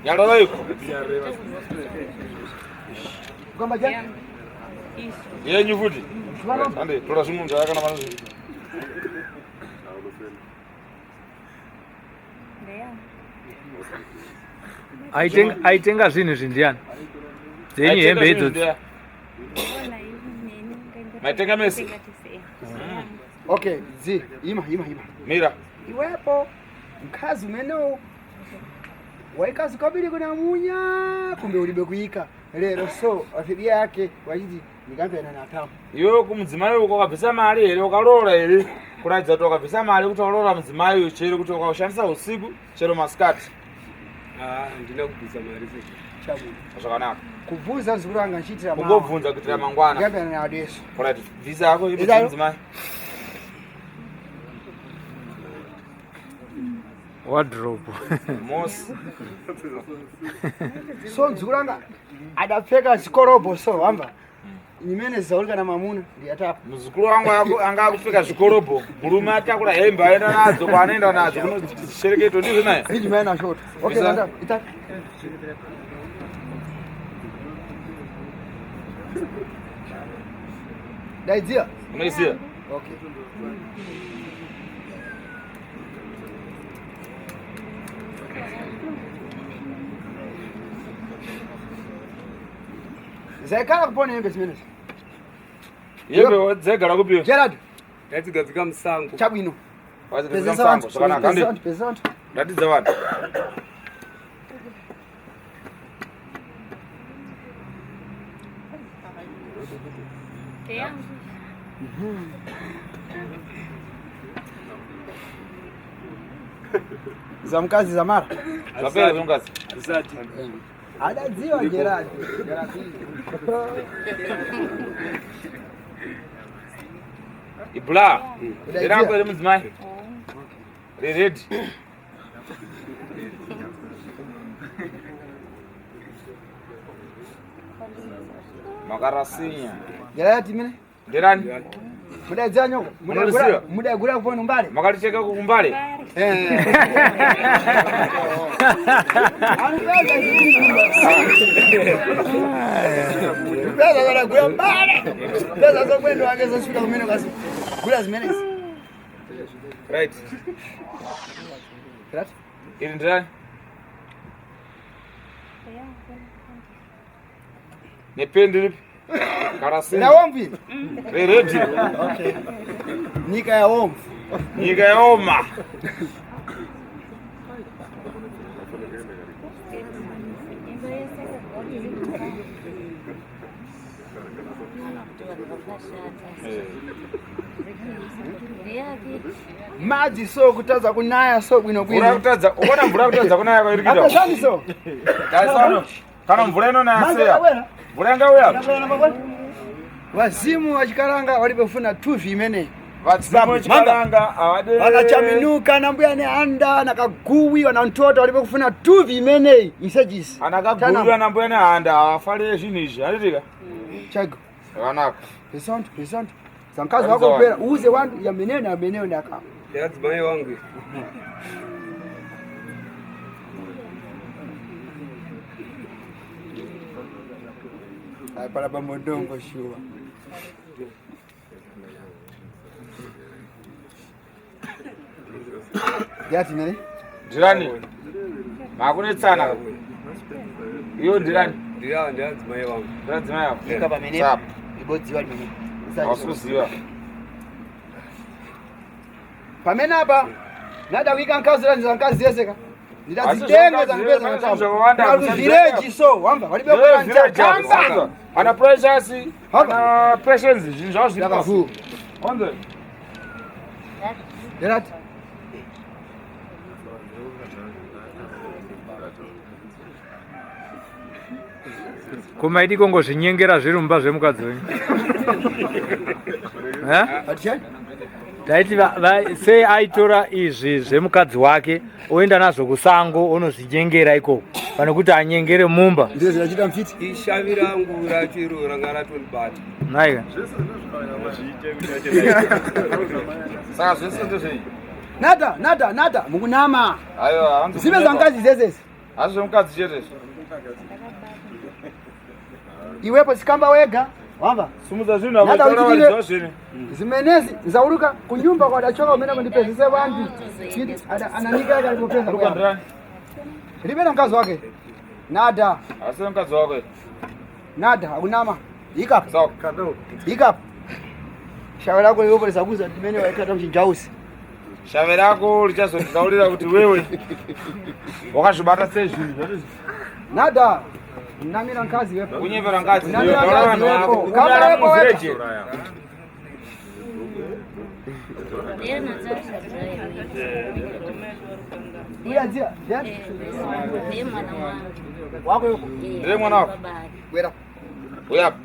nyararaiko Kamba jani. yenyu futi andi tora zvimwe zvakakana panozvi Aitenga zvinhu izvi ndiani? Dzenyu hembe idzodzi. Maitenga mese? Okay, zi. Ima ima ima. mira Iwepo mkazi umenewo waikazi kabili kuna munya kumbe ulibe kuika lero so afibia yake wachiti ndikampena na tamu iwe kumudzimai uko wakabvisa mari here ukaroora here kuratidza kuti wakabvisa mari kuti waroora mudzimai uyu chero kuti ukaushandisa usiku chero masikati Ah, handina kubvisa mari sei. chabwino zvakanaka kubvunza mzukuru wanga nchiitira kungobvunza kuitira mangwana ndikampena na adeso kurati bvisa yako ipe Idayo. mudzimai Wardrobe. mosi so mzukuru wanga adapfeka zikorobho so wamva imene zauli kana mamuna ndiyatapa muzukuru wangu anga akupfeka zvikorobho murume atakura hembe aenda nadzo kwaanoenda nadzo kunoshereketo ndizvo naye ijimena short okay Isa. nanda ita daidzia unoiziva okay zaikala kupona hembe zimenezi hembe dzaigara kupiwe gerard Ndaidzigadzika musango. chabwino wadzigadzika musango zvakanaka handi pezesa vantu ratidza vanhu za mkazi za mara zvapera zvongazi Hazvisati. adadziwa gerard ibla rako here mudzimai reredi makarasinya gerard imene nderani Mudaidzira nyoko. Munoriziva? Mudaigura kupona mbale. Makaricheka kumbale. Pesa zodagura mbale. Pesa zokwendo wake zosvika kumene kwasi. Gura zimenezi. Right. Right? Iri ndirani? Nependi ripi? Karasini. Rawomvu iri. Reredhi. Okay. Nyika yawomvu. Nyika yaoma. Madzi so kutadza kunaya so bwino Mvura bwino. kutadza, ukaona mvura kutadza kunaya kwairi kuita. Apesani so. Taisano. Kana mvura inonaya Madzi seya. akabwera. Mvura yangauya. Vazimu vachikaranga vari kufuna tuvi imene. Vadzimu vechikaranga havade. Vakachaminuka nambuya nehanda nakaguwi vana mtoto vari kufuna tuvi imeneyi isejisi. Ana kaguwi ana mbuya nehanda havafarire zvinhu izvi, handitika? Chago. Zvakanaka. Pesonto, pesonto. Zankazi wako kupera uuze wantu yameneyo na yameneyo ndaka. Yadzimai wangu. Para pamodongo shuwa. Yati nene? Ndirani? Makunetsana. Iyo ndirani? Ndira ndadzimai wangu. Ndadzimai wako. Ika pamene. Sawa. Ibodziwa limene. Hausi kuziva. Pamene apa nadawika nkazi lanza nkazi yeseka. Ndidazitenga zangipeza Asi zvakawanda, katamba. Village so wamba walibe Ndeve village apo, kamba. wanzwa. Ana precious, ana patience zvinhu zvavo zviri pasi. Ndakavu. Wanzwa. Derati. Ko maidi kongozvinyengera zviri mumba zvemukadzi wenyu? Eh? Atichani? Taiti sei aitora izvi zvemukadzi wake oenda nazvo kusango onozvinyengera ikoko pane kuti anyengere mumba? Ndizvo zvinachita mfiti. Ishavi rangu racho iro ranga ratondibata. Naika. Saka zvese ndezvei? Nada, nada, nada, mukunama. Aiwa, hanzi Zive zankazi zezezi. Hazvi zvemukadzi chete izvi. Iwepo sikamba wega. Wamba. Simudza zvinhu apo Nada taura uchitire- varidzi vazvene. Zimenezi zauluka kunyumba kwa dachoka umene kundipezese vantu. Chiti ananika yake alipopeza. Ruka ndirani? Libera mkazi wake. Nada, Asi mukadzi wako. nada, akunama. Ikapa. Sawa. Ikapa. Shawe lako liyopo lisakuza timene waikata mchinjausi. Shave rako richazonditaurira kuti wewe wakazvibata sei zvinhu zvati Nada. Namira mkazi wepo. kunyepera mukadzi. Namira Taura mkazi vanhu wepo. vako. Kamba Kunyara wepo weka. muvillage. Uyadzia. Wako yuko. Ndiye mwana wako. Wera. Uya apa.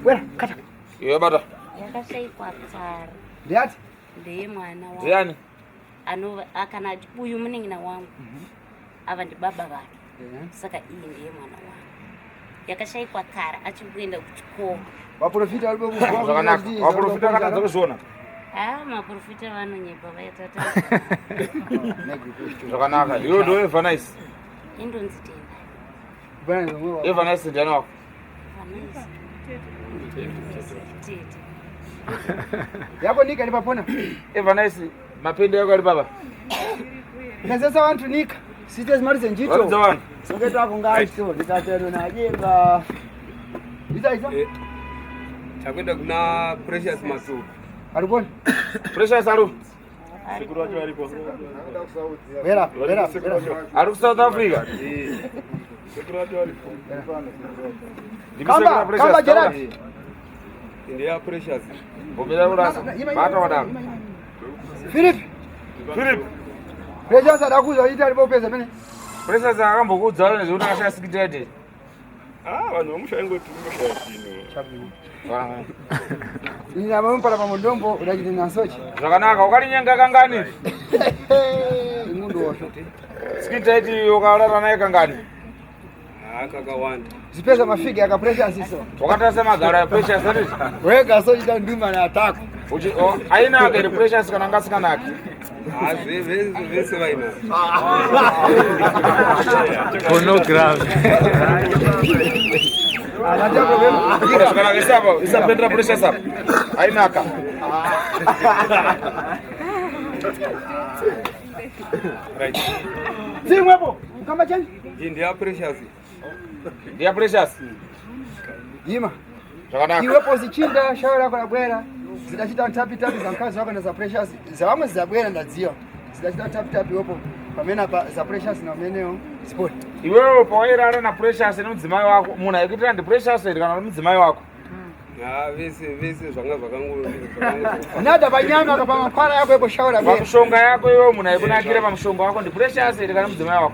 Wera, kata. Iwe bata. Yakashaikwa kare. Ndiati. Ndeye mwana wangu. Ndiani? Anova kana uyu munin'ina wangu. Ava ndibaba vake. Saka iyi ndiye mwana wangu. Yakashaikwa kare achikuenda kuchikoro. Vaprofita varipo Zvakanaka. Vaprofita akatadza kuzviona. Ha, maprofita vanonyepa vaitata. Zvakanaka. Iwe ndo Evanice. Indonzi tenda. Evanice ndiani wako? Vanaizi. Tete. Yako nika lipapona. Evanice mapende yako ari baba. Pezesa vantu nika. Site zimalize njito. Varidza vanhu. Songeta kungacho ndikatero najenga. Isa isa. Takuenda kuna Precious Masuku. Arikoni. Precious aru. Wera, wera, wera. Ari kuSouth Africa. Kamba, kamba Gerard. Ndeya Precious. Mbomera kurasa. Bata wadaro. Philip, Philip. Precious adakuza ita alipopeza mene. Precious akambokuudza nezvekuti akashaya sikitete. Ah, vanhu vomusha ingoti unoshaya chino. Ina mampara pamundombo udachite nasochi. Zvakanaka, ukarinyenga kangani? Imundu wosho. Sikitete ukarara naye kangani? Haa kakawanda. Zipesa mafigi aka precious iso. Wakatarisa magaro ya precious anditi? Wega so chita nduma na atako. Uchi oh, aina ake ri precious kana ngasikanaki. Haa vese vaina. Pornography. Zvakanaka isa apa, isa pendera precious apa. Ainaka. Right. Zimwepo, kamba chani? Iyi ndiya precious. Ndiya precious. Yima. Zvakanaka. Iwepo zichinda shauri lako labwera zidachita ntapi tapi za mkazi wako na za precious za vamwe zidabwera ndadziwa zidachita ntapi tapi iwepo pamene apa za precious na umeneyo ziponi Iwewe pawairara na precious nemudzimai wako, munhu aikuitira ndi precious here kana mudzimai wako? Haa vese vese zvanga zvakango zvakango. nada panyama kapa makwara yako ipo shauri labwera Pamushonga yako iwewe munhu aikunakira pamushonga wako ndi precious here kana mudzimai wako?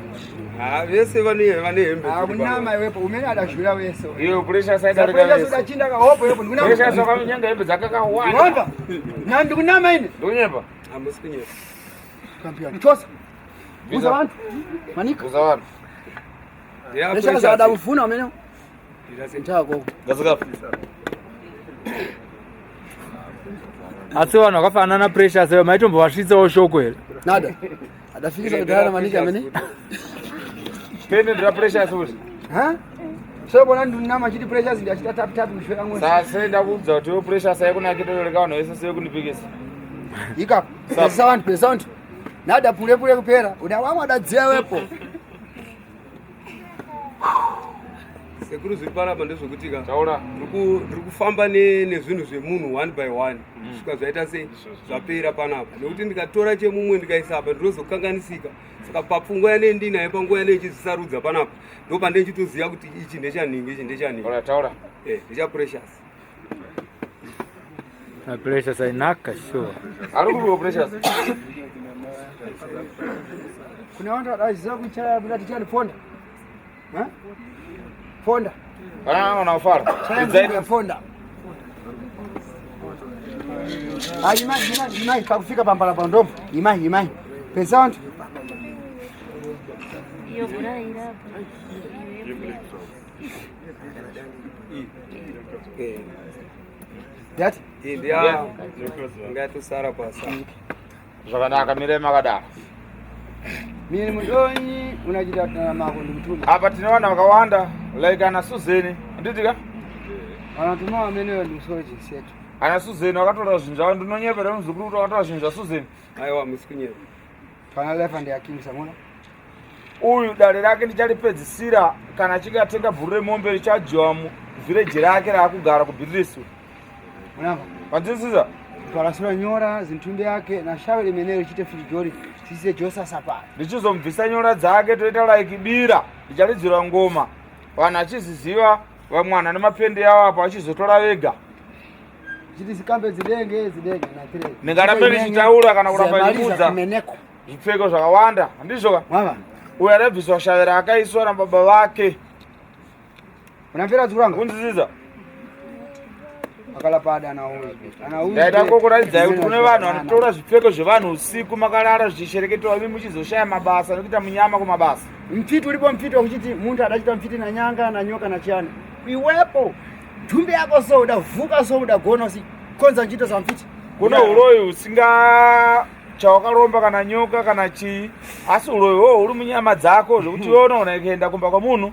Haa vese vane vane hembe. dziri akunama iwepo umene adazhura wese Iwe precious za aidarika precious vese. udachinda kahopo iwepo ndikunama Precious wakamunyenga hembe dzake kakawanda. Ngomba na ndikunama ine Ndikunyepa. Hamusi kunyepa. Kampion chosa uza vantu manika Uza vanhu. Ndiya precious precious. adakufuna umeneyo ntako Gadzika. Asi vanhu vakafanana na Precious maitombovasvitsawo shoko here? nada adafikisa kudhara na manika amene Pende ndira precious uzi. Ha? So bona ndinama chiti precious ndachita tap tap kushwera ngwe. Sase ndakuudza kuti iwe precious aikunakira yoreka vanhu vese sekundipikisa. Ika. Pesa vantu pesa vantu. Nada pule pule kupera. Una wamwe adadziya wepo. Sekuru zviri panapa ndezvekuti ka Taura. ndiri kufamba nezvinhu zvemunhu one by one kusvika zvaita sei zvapera panapa nekuti ndikatora chemumwe ndikaisa apa ndinozokanganisika saka papfungwa yanei ndinayo panguva yanei ichizvisarudza panapa ndo pandei ndichitoziva kuti ichi ndechanhingi ichi ndechanhingi Taura taura. Eh, ndechaprecious Na Precious ainaka sure. Ari kupiwa precious. Kuna vantu vadaziva kuchaya kuti chani ponda. Ha? Ponda. Kana unafara. Chaya Idzai ponda. Ah, imai imai imai pakufika pambala pa ndombo. Imai imai. Pesa vantu. iyo bura irapo Eh, That iyi ndiya ngatosara pasa zvakanaka mirai makadaro. mini mudonyi unachita na mako ndikutuma. Apa tine vanhu vakawanda like ana Suzeni. Handiti ka? Vanatuma wameneyo ndikusoro chinsetu. Ana Suzeni vakatora zvinhu zvavo ndinonyepera muzukuru kuti vakatora zvinhu zvaSuzeni. aiwa hamusi kunyepa Pana life and yaking samona. Uyu dare rake ndicharipedzisira kana achinge atenga bhuru remombe richadyiwa muvhireji rake raakugara kubhiririsu. Unamva? Vanzwisisa? Parasura nyora zintumbi yake na shawe limenero chite fijori sise josa sapa. Ndichizomubvisa nyora dzake toita like bira ndicharidzira ngoma vanhu achiziziva vamwe vanhu ane mapende avo apa vachizotora vega. Chiti sikambe zidenge zidenge na tire. Ndingarambe ndichitaura kana kuramba ndichikudza Kumeneko. zvipfeko zvakawanda handizvo ka? Mama, Uyu adabviswa shave raakaiswa nababa vake. unamvera dzuranga Kunzwisisa? akalapa ada ana uyu. Ana uyu. Ndaida kukuratidzai kuti kune vanhu vanotora zvipfeko zvevanhu usiku makarara zvichishereketwa imi muchizoshaya mabasa nekuita munyama kumabasa. Mfiti ulipo mfiti wakuchiti muntu adachita mfiti na nyanga na nyoka na chiani. Iwepo dhumbi yako so udavuka so udagona usikonza njito za mfiti. Kune uroyi husinga chawakaromba kana nyoka kana chii asi uroyi hwo huri munyama dzako zvekuti iwe unoona ikaenda kumba kwemunhu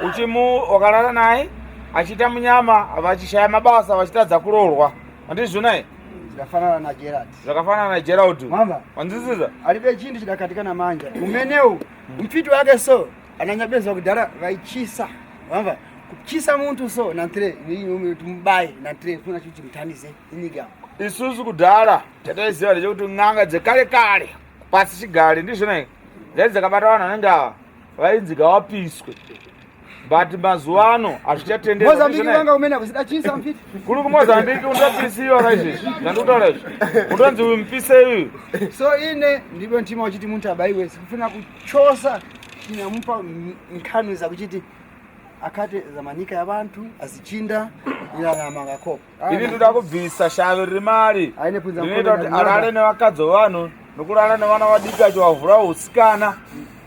uchimu wakarara naye achiita munyama vachishaya mabasa vachitadza kuroorwa handizvonai Zikafanana na Gerard. zvakafanana nagerald Mama. wanzwisisa alibe chintu chidakatika na manja umenewu mfiti wake so ananyabezwa kudhara vaichisa vamva kuchisa muntu so na tre tumubaye na tre funa chuti mutanize inyika isusu kudhara chataiziva ndechekuti n'anga dzekare kare pasi chigare ndizvona dzai dzakabata vanhu vanenge ava vainzi ngavapiswe but mazuva ano hazvichatenderwa mozambiki ndizvona vanga umene kusidachisa mfiti kuri kumozambiki undopisiwa kaizvezvi zvandikutaura izvi undonzi uyu mupise uyu so ine ndipo mtima uchiti muntu abaiwe sikufuna kuchosa chinyamupa nkhanu zakuchiti akate zamanika ya bantu azichinda ilalama kakopa ini ndoda kubvisa shave riri mari Aine punza rinoita mkono kuti na arare rinoda. nevakadzi vevanhu nokurara nevana vadiki acho vavhura usikana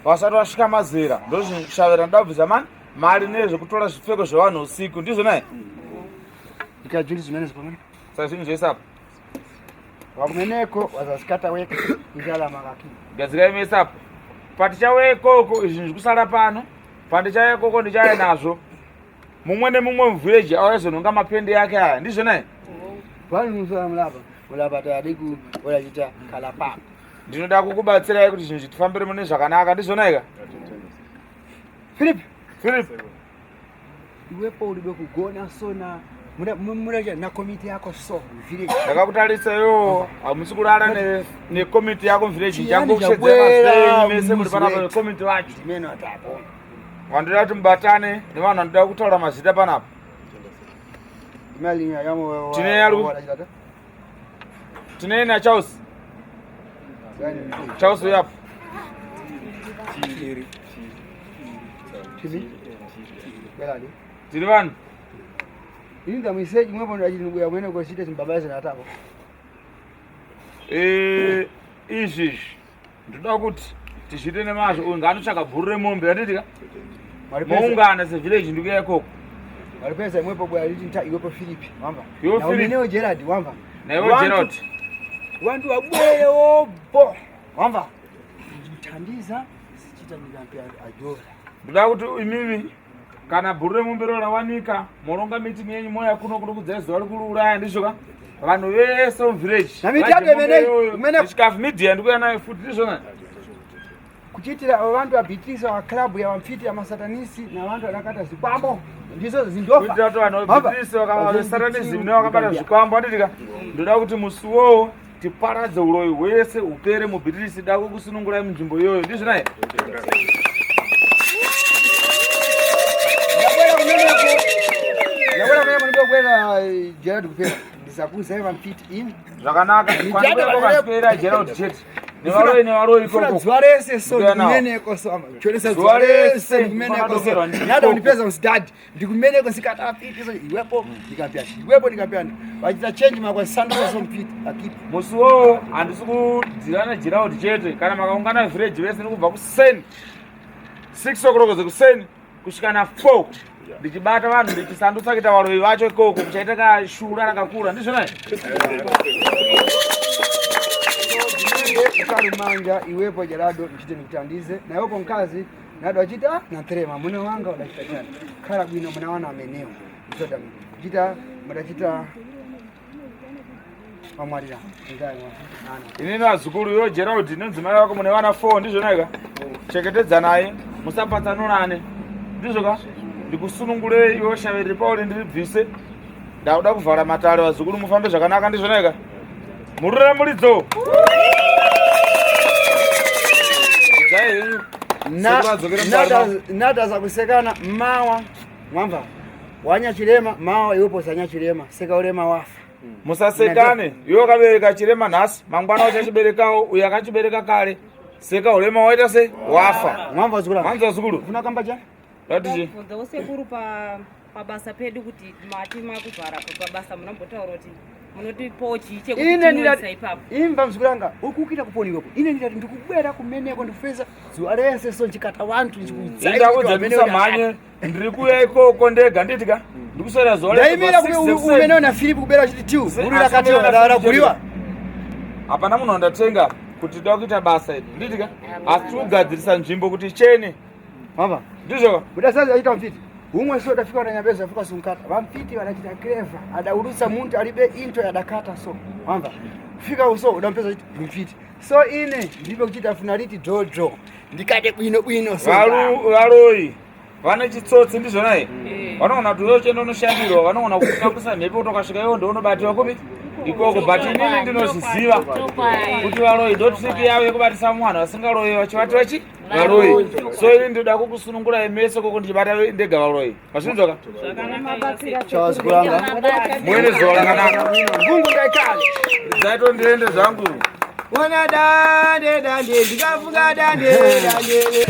vasati vasvika mazera ndozvishave randinoda kubvisa mani Mari nezvekutora zvipfeko zvevanhu usiku ndizvo naye? Ikajuli zimene zipamene. Saka zvinhu zvese apa. Wakumeneko wazasikata weka njala makaki. Gadzirai mese apa. Patichauya ikoko izvi zvikusara pano. Pandichauya ikoko ndichauya nazvo. Mumwe nemumwe muvillage auya zononga mapende yake aya ndizvo naye? Vanhu mulapa tadiku urachita kalapa. Ndinoda kukubatsirai kuti zvinhu zvitifambire mune zvakanaka ndizvo naye ka? Philip, Philip. Iwepo ulibe kugona sona muna na komiti yako so village. Ndakakutarisa iwo hamusi kurara nekomiti yako village Chiyani changokushedzera chabwera mese muri panapa muzi nekomiti vacho. Ndimene watapo. Vandoda kuti mubatane nevanhu vanoda kutaura mazita panapa. Imali yamo Tine yaru- Tine na Charles. Charles uyapo. Tiri. Belali. Tiri vanhu. Ini ndamuiseji mwepo ndachiti mbuya mwene kochite zimbabaize natapo. Eh, izvi izvi ndoda kuti tizviite nemazvo uyu ngaanotsvaga bhuru remombe handiti ka moungana sevillage ndikuya ikoko Walipesa imwepo bwa liti nta iwepo Philip wamva. Iwe Na Philip. umenewo Gerard wamva. Naiwe Gerald. Wantu wabwere wobo wamva. Thandiza sichita mikambi ajora. ndoda kuti imimi kana bhuru remombe ro rawanika moronga meeting yenyu moya kuno kuno kudzai zuva rikuriuraya ndizvo ka vanhu vese muvillage Na miti yake imene- imene- chikafu media ndikuya nayo futi ndizvona kuchitira avo vantu vabhitisa vaclub yavamfiti yamasatanisi navantu vanakata zikwambo ndizo zindofa kuitira kuti vanhu vabhitisi vakasatanism nevakabata zvikwambo handiti ka ndoda kuti musi uwowo tiparadze uroyi hwese hupere mubhitisi da kukusunungurai munzvimbo iyoyo ndizvo naye ndabwera kumeneko ndabwera kumeneko ndibobwera Gerard kupera ndisakuza vamfiti ini zvakanaka kwanikuekokasipera Gerald chete nevaroyi nevaroyi Ndifuna ikoko zuva rese so Ndikuya nawo. ndikumeneko so ama chonesa Zuva zuva rese rese ndikumeneko so kwakadokerwa ndiko. nada undipeza usidadi ndikumeneko sikata fiti so iwepo ndikapya iwepo ndikapya vachita change makwasanduka so mfiti akipa musi uwowo handisi kudzirana Gerald chete kana makaungana village vese ndikubva kuseni 6 o'clock dzekuseni kusvika na 4 ndichibata vanhu ndichisandutsa kuita varoyi vacho ikoko kuchaita kashura rakakura ndizvona ukarumanja iwepo Gerardo nchite ndikutandize naiwepo mkazi nado achita natrema mune wanga udachita chani khala bwino muna wana amenewo msoda kuchita mudachita wamwalira inini vazukuru iwe Gerald nemudzimai wako mune vana 4 ndizvona ika chengetedzanai musapatsanurane ndizvo ka ndikusunungurei iwe shave riri pauri ndiribvise ndakuda kuvhara matare vazukuru mufambe zvakanaka ndizvona ika murure muridzo Kudzai henyu. Sekuru adzokere mudare mavo. Nada zakusekana mawa mwamva wanyachilema mawa iwepo zanyachilema seka ulema wafa musasekane iwe wakabereka chirema nhasi mangwana uchachiberekawo uyo akachibereka kare seka urema waita se wafa mwamva zukuru mwanza zukuru funa kamba chani ratichi Kubvunzawo sekuru pabasa pedu kuti mati makuvhara pabasa munombotaura kuti munotipawo chii chekuti ine tinoisa ndinati ipapo imva mzukuru anga ukukita kuponi iwepo ine ndinati ndikubwera kumeneko ndikufeza zuva rese so nchikata wantu indakuudza ndisamhanye ndiri kuuya ikoko ndega nditi ka ndikuswera zuva rese ndaimira pa 6 kuti umenewo na Philip kubera chiti tiu Se- guru rakati asi umenewo na raguriwa hapana munhu wandatenga kuti da kuita basa iri nditi ka asi tiri kugadzirisa nzvimbo kuti ichene mama ndizvo ka mudasazi achita mfiti umwe so dafika wananyambeza afika sunkata vamfiti vadachita clever adaulutsa muntu alibe into yadakata so wamva fika uso udampeza chiti mfiti so ine ndibe kuchita funaliti dhodho ndikate bwino bwino so Varoyi vane chitsotsi ndizvona here vanogona kuti uyo chendo unoshandirwa vanogona kukambisa mhepo kuti ukasvika iwo ndounobatiwa kupi ikoko but inini ndinozviziva kuti varoyi ndo triki yavo yekubatisa mwana vasingaroyi vachivati vachi varoyi so ini ndinoda kukusunungurai mese koko ndichibata ndega varoyi mazvinzwaka chawazikulanga muine zuva rakanaka ngungu ndaikale dzaito ndiende zvangu ona dande dande ndikafunga dande dande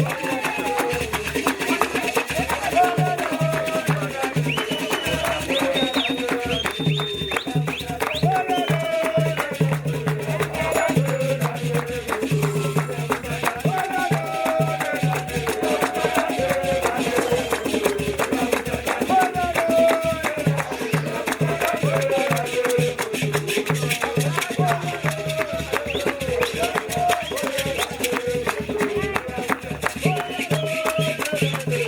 Yes.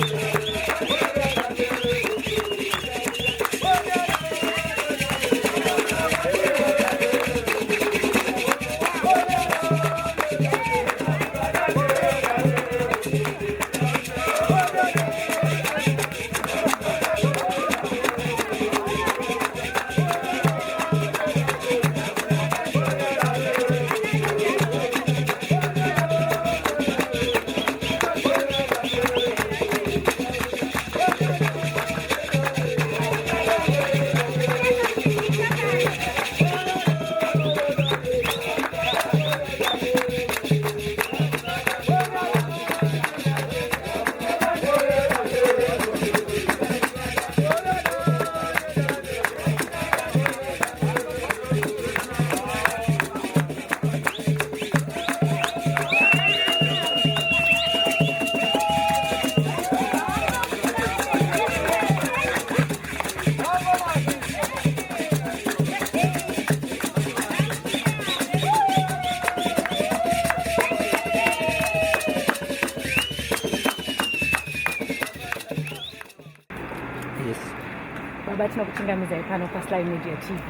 Baba, tinokuchingamidzai pano paSly Media TV.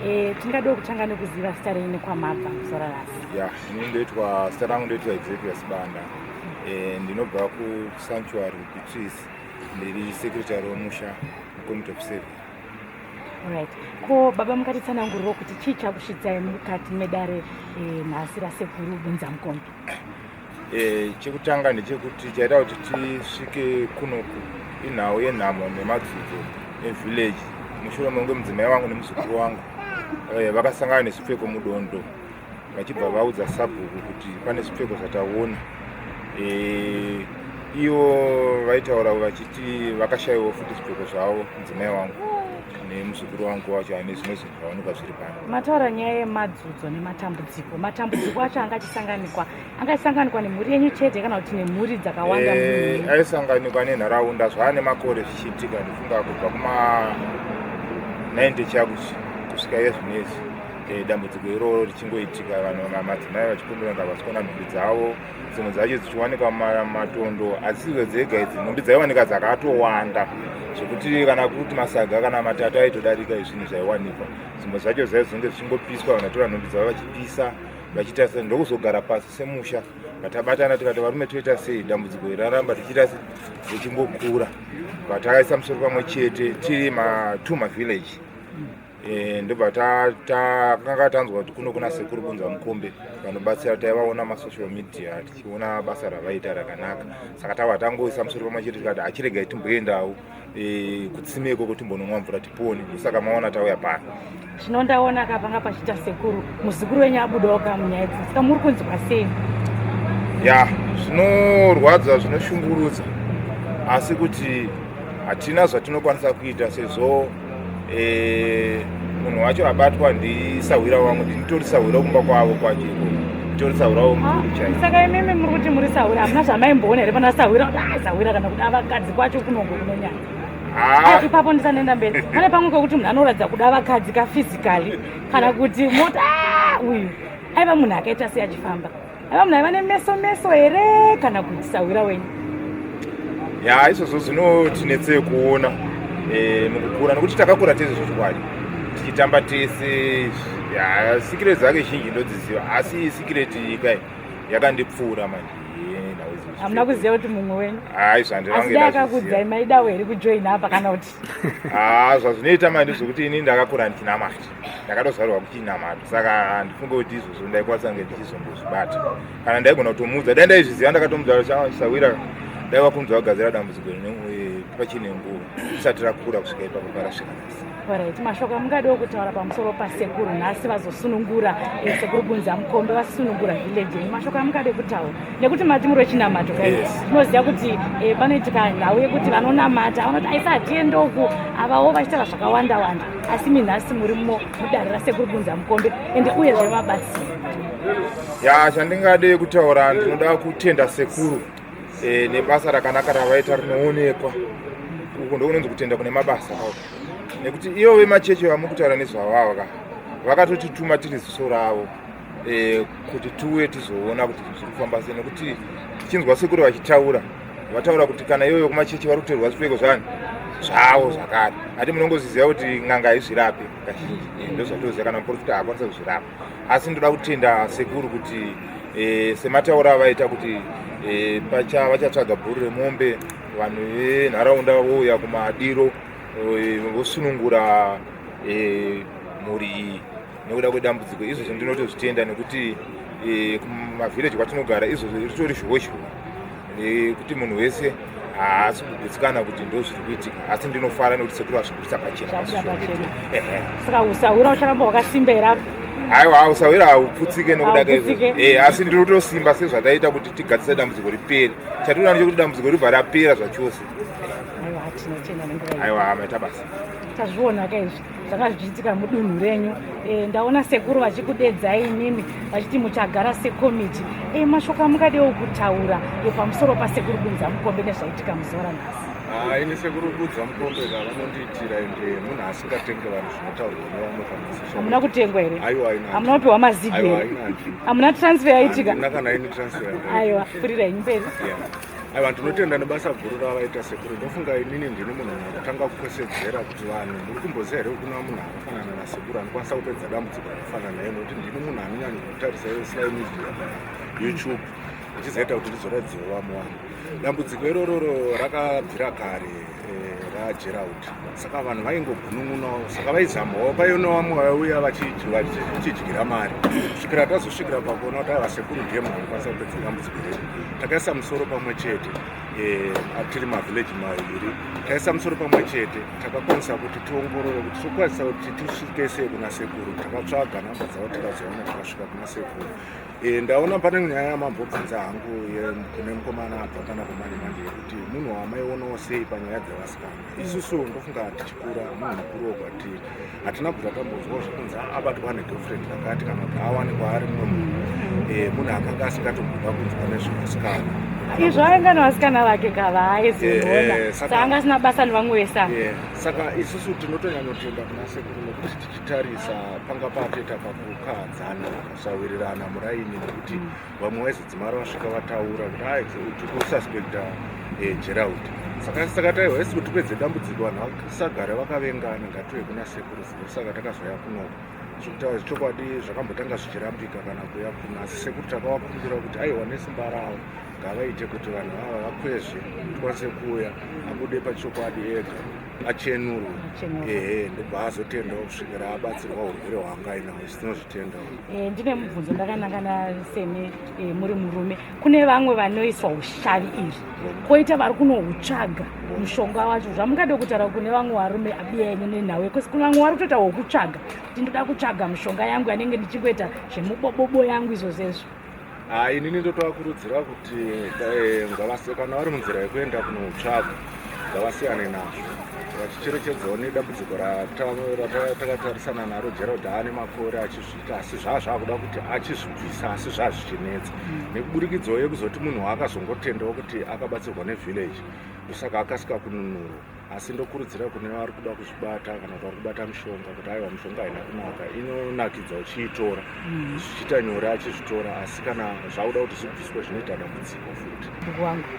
E, tingadiwo kutanga nekuziva zita renyu nekwamabva musora rasi. Ya, ini ndoitwa, zita rangu ndoitwa Executive Sibanda. E, ndinobva kuSanctuary Beatrice, ndiri secretary wemusha mucommittee of seven. Alright. Ko baba mukatitsanangurirawo kuti chii chakusvitsai mukati medare e, nhasi rasekuru Bunzamukombe? E, chekutanga ndechekuti chaita kuti tisvike kunoku inhau yenhamo nemadzudzo evillage mushure mekunge mudzimai wangu nemuzukuru wangu e, vakasangana nezvipfeko mudondo vachibva vaudza sabhuku kuti pane zvipfeko zvataona e, ivo vaitaura vachiti vakashaiwa futi zvipfeko zvavo mudzimai wangu nemuzukuru wangu wacho ane zvimwe zvinhu zvawanikwa zviri pano. Mataura nyaya yemadzudzo nematambudziko. Matambudziko acho anga achisanganikwa anga achisanganikwa nemhuri yenyu chete kana kuti nemhuri dzakawanda? Eh, aisanganikwa nenharaunda zvaane makore zvichiitika, ndifunga kubva kuma 90 chakuti kusvika iye zvinezvi eh, dambudziko iroro richingoitika, vanhu madzimai vachikumbira kunga vasikuona nhumbi dzavo, dzimwe dzacho dzichiwanikwa mumatondo, hadzisizo dzega idzi, nhumbi dzaiwanika dzakatowanda zvekuti kana kuti masaga kana matatu aitodarika izvinhu zvaiwanikwa. Zvimwe zvacho zvaizonge zvichingopiswa, vanhu vatora nhumbi dzavo vachipisa vachiita se ndokuzogara pasi semusha vatabatana tikati varume toita sei, dambudziko iri raramba tichiita se richingokura. Vatakaisa musoro pamwe chete tiri matuma village Eh, ndobva takanga tanzwa kuti kuno kuna sekuru Bunza Mukombe vanobatsira, taivaona masocial media tichiona basa ravaita rakanaka, saka tava tangoisa musoro pamwe chete tikati achiregai timboendawo eh, kutsime ikoko timbononwa mvura tipone, ndosaka maona tauya pano. Zvino ndaona ka panga pachiita sekuru muzukuru wenyu abudawo ka munyaya idzi, saka muri kunzwa sei? Ya, zvinorwadza, zvinoshungurudza, asi kuti hatina zvatinokwanisa kuita sezvo eh, munhu wacho abatwa ndisahwira wangu, ndinitori sahwira kumba kwavo kwacho ikoko, nditori sahwira womukuru ah, chaivo. Saka imimi muri kuti muri sahwira, hamuna zvamaimboona here pana sahwira kuti ah, sahwira kana kuda vakadzi kwacho kunongo kunonyanya? Ah. Ah, ipapo ndisanenda mberi, pane pamwe kwekuti munhu anoratidza kuda vakadzi kafizikali kana kuti moti uyu aiva munhu akaita sei achifamba, aiva munhu aiva nemeso meso here kana kuti sahwira wenyu? Ya, izvozvo zvinotinetsei kuona e, mukukura nekuti takakura tese zvechokwadi tichitamba tese. Ya, sikireti dzake zhinji ndodziziva, asi sikireti kai yakandipfuura manje. Hamuna kuziva kuti mumwe wenyu? Hai, zvandirange. Asi dai akakudzai maidawo here kujoina apa kana kuti? Ah, zvazvinoita manje ndezvekuti ini ndakakura ndichinamata, ndakatozvarwa kuchinamata, saka handifunge kuti izvozvo ndaikwanisa kunge ndichizombozvibata kana ndaigona kutomuudza. Dai ndaizviziva ndakatomuudza sawira, dai wakunzwa kugadzira dambudziko pachine nguva risati rakura kusvika ipapo parasvika nhasi. Alright, mashoko amungadiwo kutaura pamusoro pasekuru nhasi vazosunungura eh, sekuru Bunza Mukombe vasunungura village yenyu, mashoko amungade kutaura nekuti mati muri wechinamato kai? Tinoziva kuti eh, panoitika nhau yekuti vanonamata vanoti aisa hatiende uku, avawo vachitaura zvakawanda wanda, asi mi nhasi murimo mudare rasekuru Bunza Mukombe ende uyezve vabatsira. Ya, chandingade kutaura, ndinoda kutenda sekuru e, nebasa rakanaka ravaita rinoonekwa. Uku ndokunonzi kutenda kune mabasa kao, nekuti ivo vemachechi vamukutaura nezvavavo ka vakatotituma tiri ziso ravo e, kuti tiuye tizoona kuti zviri kufamba sei, nekuti tichinzwa sekuru vachitaura Vataura kuti kana iyoyo kumachechi vari kutorerwa zvipfeko zvani zvavo zvakare. Ati munongoziziva kuti n'anga haizvirape kazhinji. Eh, ndozvatoziva kana muprofita haakwanisa kuzvirapa. Asi ndoda kutenda sekuru kuti e, semataura avaita kuti e, pacha vachatsvaga bhuru remombe vanhu venharaunda vouya kumadiro e, vosunungura e, mhuri iyi nekuda kwedambudziko izvozvo ndinotozvitenda nekuti e, kumavhireji kwatinogara izvozvo ritori zhuwozhuwa nekuti munhu wese haasi kugutsikana kuti ndo zviri kuitika asi ndinofara nekuti sekuru vazvibudisa pachena saka usahwira ucharamba wakasimba here apo aiwa usahwira hauputsike nokuda kaizvozvo eh, asi ndinotosimba sezvataita kuti tigadzise dambudziko ripere chatinoda ndechekuti dambudziko ribva rapera zvachose aiwa maita basa tazviona ka izvi zvanga zvichiitika mudunhu renyu e, ndaona sekuru vachikudedzai imimi vachiti muchagara sekomiti e, mashoko amungadewo kutaura e, pamusoro pasekuru bunza mukombe nezvaitika muzuva ranhasi ah, ini sekuru budza mukombe ka vanondiitira ende munhu asingatenge vanhu zvinotaurwa nevamwe hamuna kutengwa here hamuna kupiwa mazigi here hamuna transfer yaitika aiwa pfurira henyu mberi Aiwa ndinotenda nebasa guru ravaita sekuru. Ndofunga inini ndini munhu anotanga kukwesedzera kuti vanhu muri kumboziva here kuna munhu akafanana nasekuru anokwanisa kupedza dambudziko rakafanana naye nokuti ndini munhu anonyanya kutarisa iyo sly media youtube ichizoita kuti ndizoratidzewo vamwe vanhu. Dambudziko irororo rakabvira kare eh, raGerald saka vanhu vaingogunun'unawo saka vaizamawo paiona vamwe vaiuya vachidyira mari kusvikira tazosvikira pakuona kuti aiva sekuru ndiye munhu anokwanisa kupedza dambudziko redu takaisa musoro pamwe chete eh, tiri mavhileji maviri taisa musoro pamwe chete takakwanisa kuti tiongorore kuti tokwanisa kuti tisvike sei kuna sekuru takatsvaga namba dzavo tikazoona tikasvika kuna sekuru Eh, ndaona pane nyaya yamambobvunza hangu kune mukomana abva pana pamanje manje yekuti munhu wamaionawo sei panyaya dzevasikana isusu ndofunga tichikura munhu mukuru wokwatiri hatina kubva tambonzwawo zvekunzi abatwa negirlfriend kakati kana kuti awanikwa ari mumwe munhu eh, munhu akanga asingatomboda kunzwa nezvevasikana izvo ainga nevasikana vake kava aizoona eh, saka anga asina basa nevamwe vese saka isusu tinotonyanyotenda kuna sekuru nekuti tichitarisa panga patoita kakukahadzana kusawirirana muraini nekuti mm. vamwe vaizodzimara vasvika vataura kuti ai tikususpecta eh, Gerald saka saka taiwa isi kuti tipedze dambudziko vanhu vasagare vakavengana ngatiuye kuna sekuru saka takazoya kunoko zvekutaura chokwadi zvakambotanga zvichirambika kana kuya kuno asi sekuru takavakumbira kuti aiwa nesimba ravo ngavaite kuti vanhu ava vakwezve tikwanise kuuya abude pachokwadi ega achenurwe ehe ndobva azotendawo kusvikira abatsirwa urwere hwaanga ainawo isu tinozvitendawo eh, ndine mubvunzo ndakanangana semi eh, muri murume kune vamwe vanoiswa ushavi iri koita vari kunohutsvaga mushonga wacho zvamungade kutaura kune vamwe varume abiya yenyu nenhau yekusi kune vamwe vari kutoita hwokutsvaga kuti ndoda kutsvaga mushonga yangu yanenge ndichingoita zvemubobobo yangu izvozvezvo Ah, inini ndotovakurudzira kuti eh, ngavasi kana vari munzira yekuenda kunotsvaga ngavasiyane nazvo vachicherechedzawo nedambudziko ratakatarisana naro Gerald aane makore achizviita asi zvaa zvakuda kuti achizvibvisa asi zvaa zvichinetsa mm. nekuburikidzawo yekuzoti munhu waakazongotendawo kuti akabatsirwa nevillage ndosaka akasika kununurwa asi ndokurudzira kune vari kuda kuzvibata kana kuti vari kubata mishonga kuti aiwa mishonga haina kunaka inonakidza uchiitora mm. zvichiita nyore achizvitora asi kana zvakuda kuti zvibviswe zvinoita dambudziko futi wangu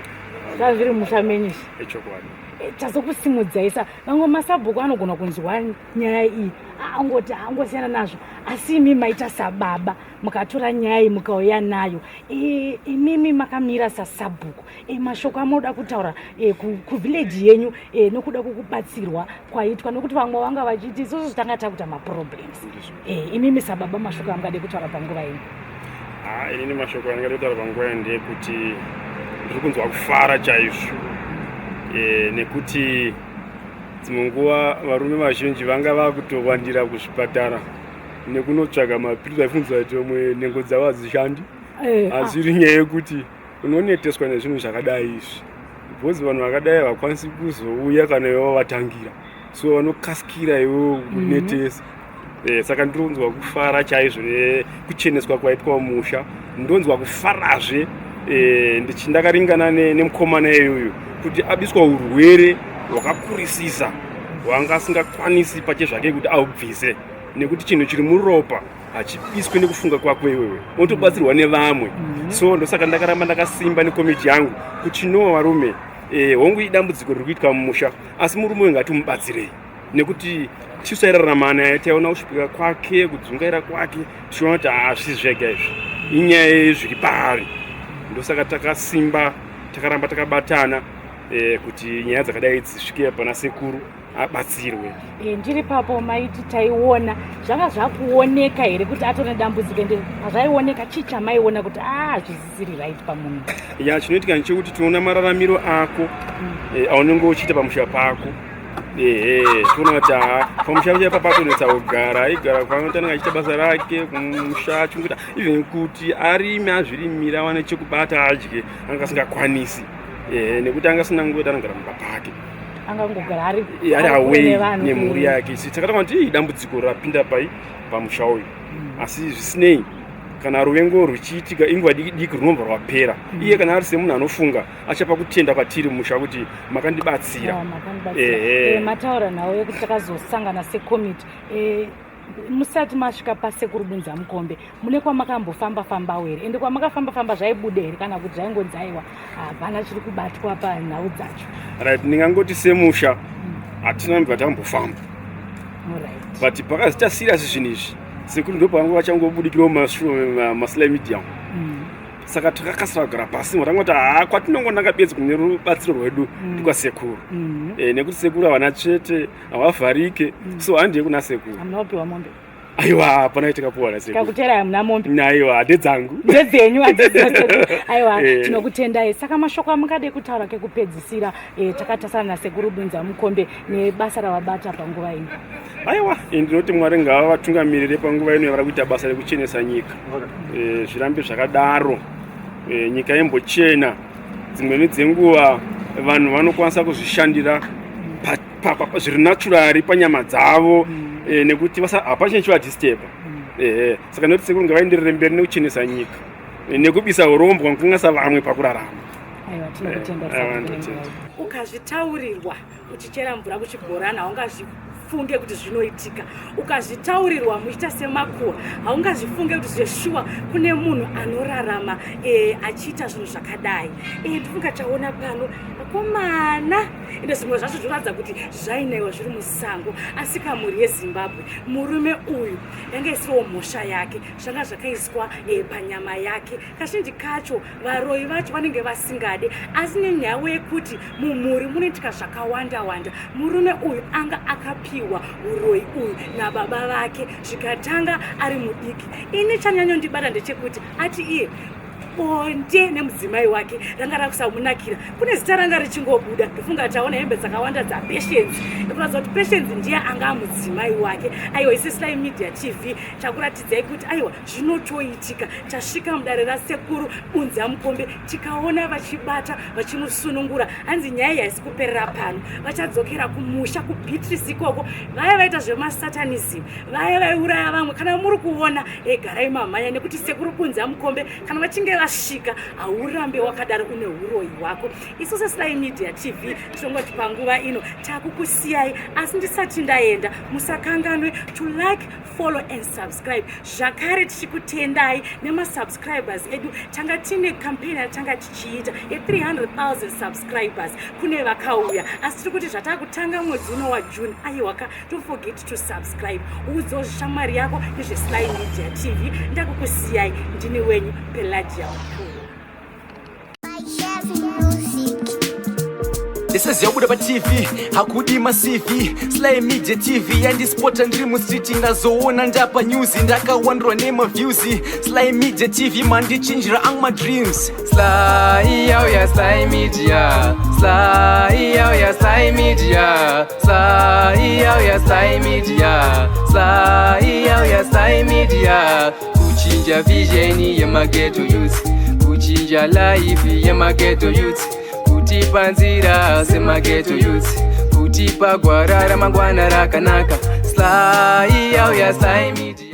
zvaa zviri musha menyu echokwadi eh, chazokusimudzaisa vamwe masabhuku anogona kunzwa nyaya iyi angoti angosiyana nazvo asi imi maita sababa mukatora nyaya iyi mukauya nayo imimi makamira sasabhuku e, mashoko amunoda kutaura e, kuvillage ku yenyu e, nokuda kwokubatsirwa kwaitwa nokuti vamwe vanga vachiti isusu tanga takuita maproblems e, imimi sababa mashoko amungade kutaura panguva ino ah, inini mashoko andingade kutaura panguva ino ndeyekuti ndiri kunzwa kufara chaizvo e, nekuti dzimwe nguva varume vazhinji vanga vakutowandira kuzvipatara nekunotsvaga mapiritsi vaifungidzira kuti vamwe nhengo dzavo hadzishandi eh, ah. asi iri nyaya yekuti unoneteswa nezvinhu zvakadai izvi because vanhu vakadai havakwanisi kuzouya kana iwe wavatangira so vanokasikira iwewe kunetesa mm -hmm. Eh, saka ndinonzwa kufara chaizvo nekucheneswa kwaitwa musha ndonzwa kufarazve eh, ndakaringana nemukomana iyoyo kuti abiswa urwere hwakakurisisa hwanga asingakwanisi pache zvake kuti aubvise. Nekuti chinhu chiri muropa hachibiswe nekufunga kwako iwewe, unotobatsirwa nevamwe. So ndosaka ndakaramba ndakasimba nekomiti yangu kuti no varume, hongu idambudziko riri kuitika mumusha, asi murume uyu ngatimubatsirei, nekuti tisu tairarama naye, taiona kusvipika kwake, kudzungaira kwake, tichiona kuti hazvisi zvega izvi, inyaya yezviri paari. Ndosaka takasimba, takaramba takabatana kuti nyaya dzakadai dzisvike pana sekuru abatsirwe. Ndiri papo maiti taiona zvanga zvakuoneka here kuti atone dambudziko, ende pazvaioneka chii chamaiona kuti hazvisisiri right pamunhu? Ya, chinoitika ndechekuti tinoona mararamiro ako aunenge uchiita pamusha pako. Ehe, toona kuti haa, pamusha pacho ipapo atonetsa kugara, aigara kwaanoti anenge achiita basa rake kumusha, achingoita even kuti arime azvirimire awane chekubata adye, anga asingakwanisi. Ehe, nekuti anga asina nguva yekuti anogara mumba pake, angangogara ari ari away nemhuri yake. Si takatanga kuti ii dambudziko rapinda pai pamusha uyu, asi zvisinei, kana ruvengo ruchiitika inguva diki diki runobva rwapera. Iye kana ari semunhu anofunga achapa kutenda kwatiri mumusha kuti makandibatsira. Ah, makandibatsira. Ehe. Mataura nhau yekuti takazosangana sekomiti. Musati masvika pasekuru Bunza Mukombe, mune kwamakambofamba fambawo here? Ende kwamakafamba famba zvaibuda here, kana kuti zvaingonzi aiwa, hapana chiri kubatwa panhau dzacho? Right, ndingangoti semusha hatina mbva tambofamba, but pakazi taserious zvinhu izvi, sekuru ndo pavanga vachangobudikirawo maSly Media. Saka takakasira kugara pasi, matangoti haa, kwatinongonanga bedzi kune rubatsiro rwedu ndikwasekuru. Nekuti sekuru havana tsvete, havavharike, so handiye kuna sekuru. Hamuna kupiwa mombe? Aiwa, hapana tikapuwa nasekuru. Kakutera hamuna mombe? Aiwa, ndedzangu. Ndedzenyu, hadzisi. Aiwa, tinokutendai. Saka mashoko amungade kutaura kekupedzisira, takatasana nasekuru Bunza Mukombe nebasa ravabata panguva ino? Aiwa, ndinoti Mwari ngavavatungamirire panguva ino yavari kuita basa rekuchenesa nyika. Zvirambe zvakadaro, nyika imbochena. Dzimweni dzenguva vanhu vanokwanisa kuzvishandira zviri naturally panyama dzavo, nekuti hapachine chivadisturba. Ehe, saka ndinoti sekuru ngavaenderere mberi nekuchenesa nyika, nekubisa urombwa nekukanganisa vamwe pakurarama. Aiwa, tinokutenda. Aiwa, ndotenda. Ukazvitaurirwa uchichera mvura kuchibhorani, haungazvifunge kuti zvinoitika. Ukazvitaurirwa muchiita semakuhwa, haungazvifunge kuti zveshuwa kune munhu anorarama achiita zvinhu zvakadai. Ndifunga chaona pano akomana, ende zvimwe zvacho zvinoratidza kuti zvainaiwa zviri musango. Asi kamhuri yeZimbabwe, murume uyu yange isiriwo mhosva yake, zvanga zvakaiswa panyama yake. Kazhinji kacho varoyi vacho vanenge vasingade, asi nenyaya yekuti mumhuri munoitika zvakawanda wanda, murume uyu anga akapiwa uroyi uyu nababa vake zvikatanga ari mudiki. Ini chanyanyondibata ndechekuti ati iye bonde nemudzimai wake ranga rakusamunakira, kune zita ranga richingobuda. Ndofunga taona hembe dzakawanda dzaPatience, ekuratidza kuti Patience ndiye anga amudzimai wake. Aiwa, isi Sly Media TV takuratidzai kuti aiwa, zvinotoitika. Tasvika mudare rasekuru Bunza Mukombe, tikaona vachibata vachimusunungura. Hanzi nyaya iyi haisi kuperera pano, vachadzokera kumusha kuBeatrice ikoko. Vaya vaita zvemasatanism, vaya vaiuraya vamwe, kana muri kuona, egarai mamhanya, nekuti sekuru Bunza Mukombe kana vachinge vasvika haurambe wakadaro une uroyi hwako. Isu seSly Media TV tinongoti panguva ino takukusiyai, asi ndisati ndaenda, musakanganwe to like, follow and subscribe. Zvakare tichikutendai nemasubscribers edu. Tanga tine campaign yatanga tichiita ye300,000 subscribers, kune vakauya, asi tiri kuti zvatakutanga mwedzi uno waJune, aiwaka, don't forget to subscribe. Udzawo shamwari yako nezveSly Media TV. Ndakukusiyai, ndini wenyu Pelagia Mukuru. Ndisaziva kubuda paTV hakudi maCV. Sly Media TV yandispota ndiri mustreet, ndazoona ndapa news, ndakawandirwa nemaviews. Sly Media TV mandichinjira ang madreams. Sly yauya, Sly Media. Sly yauya, Sly Media. Sly yauya, Sly Media. Sly yauya, Sly Media. Kuchinja vision yemaghetto youth, kuchinja life yemaghetto youth, kutipa nzira semaghetto youth, kutipa gwara ramangwana rakanaka. Sly yauya, Sly Media.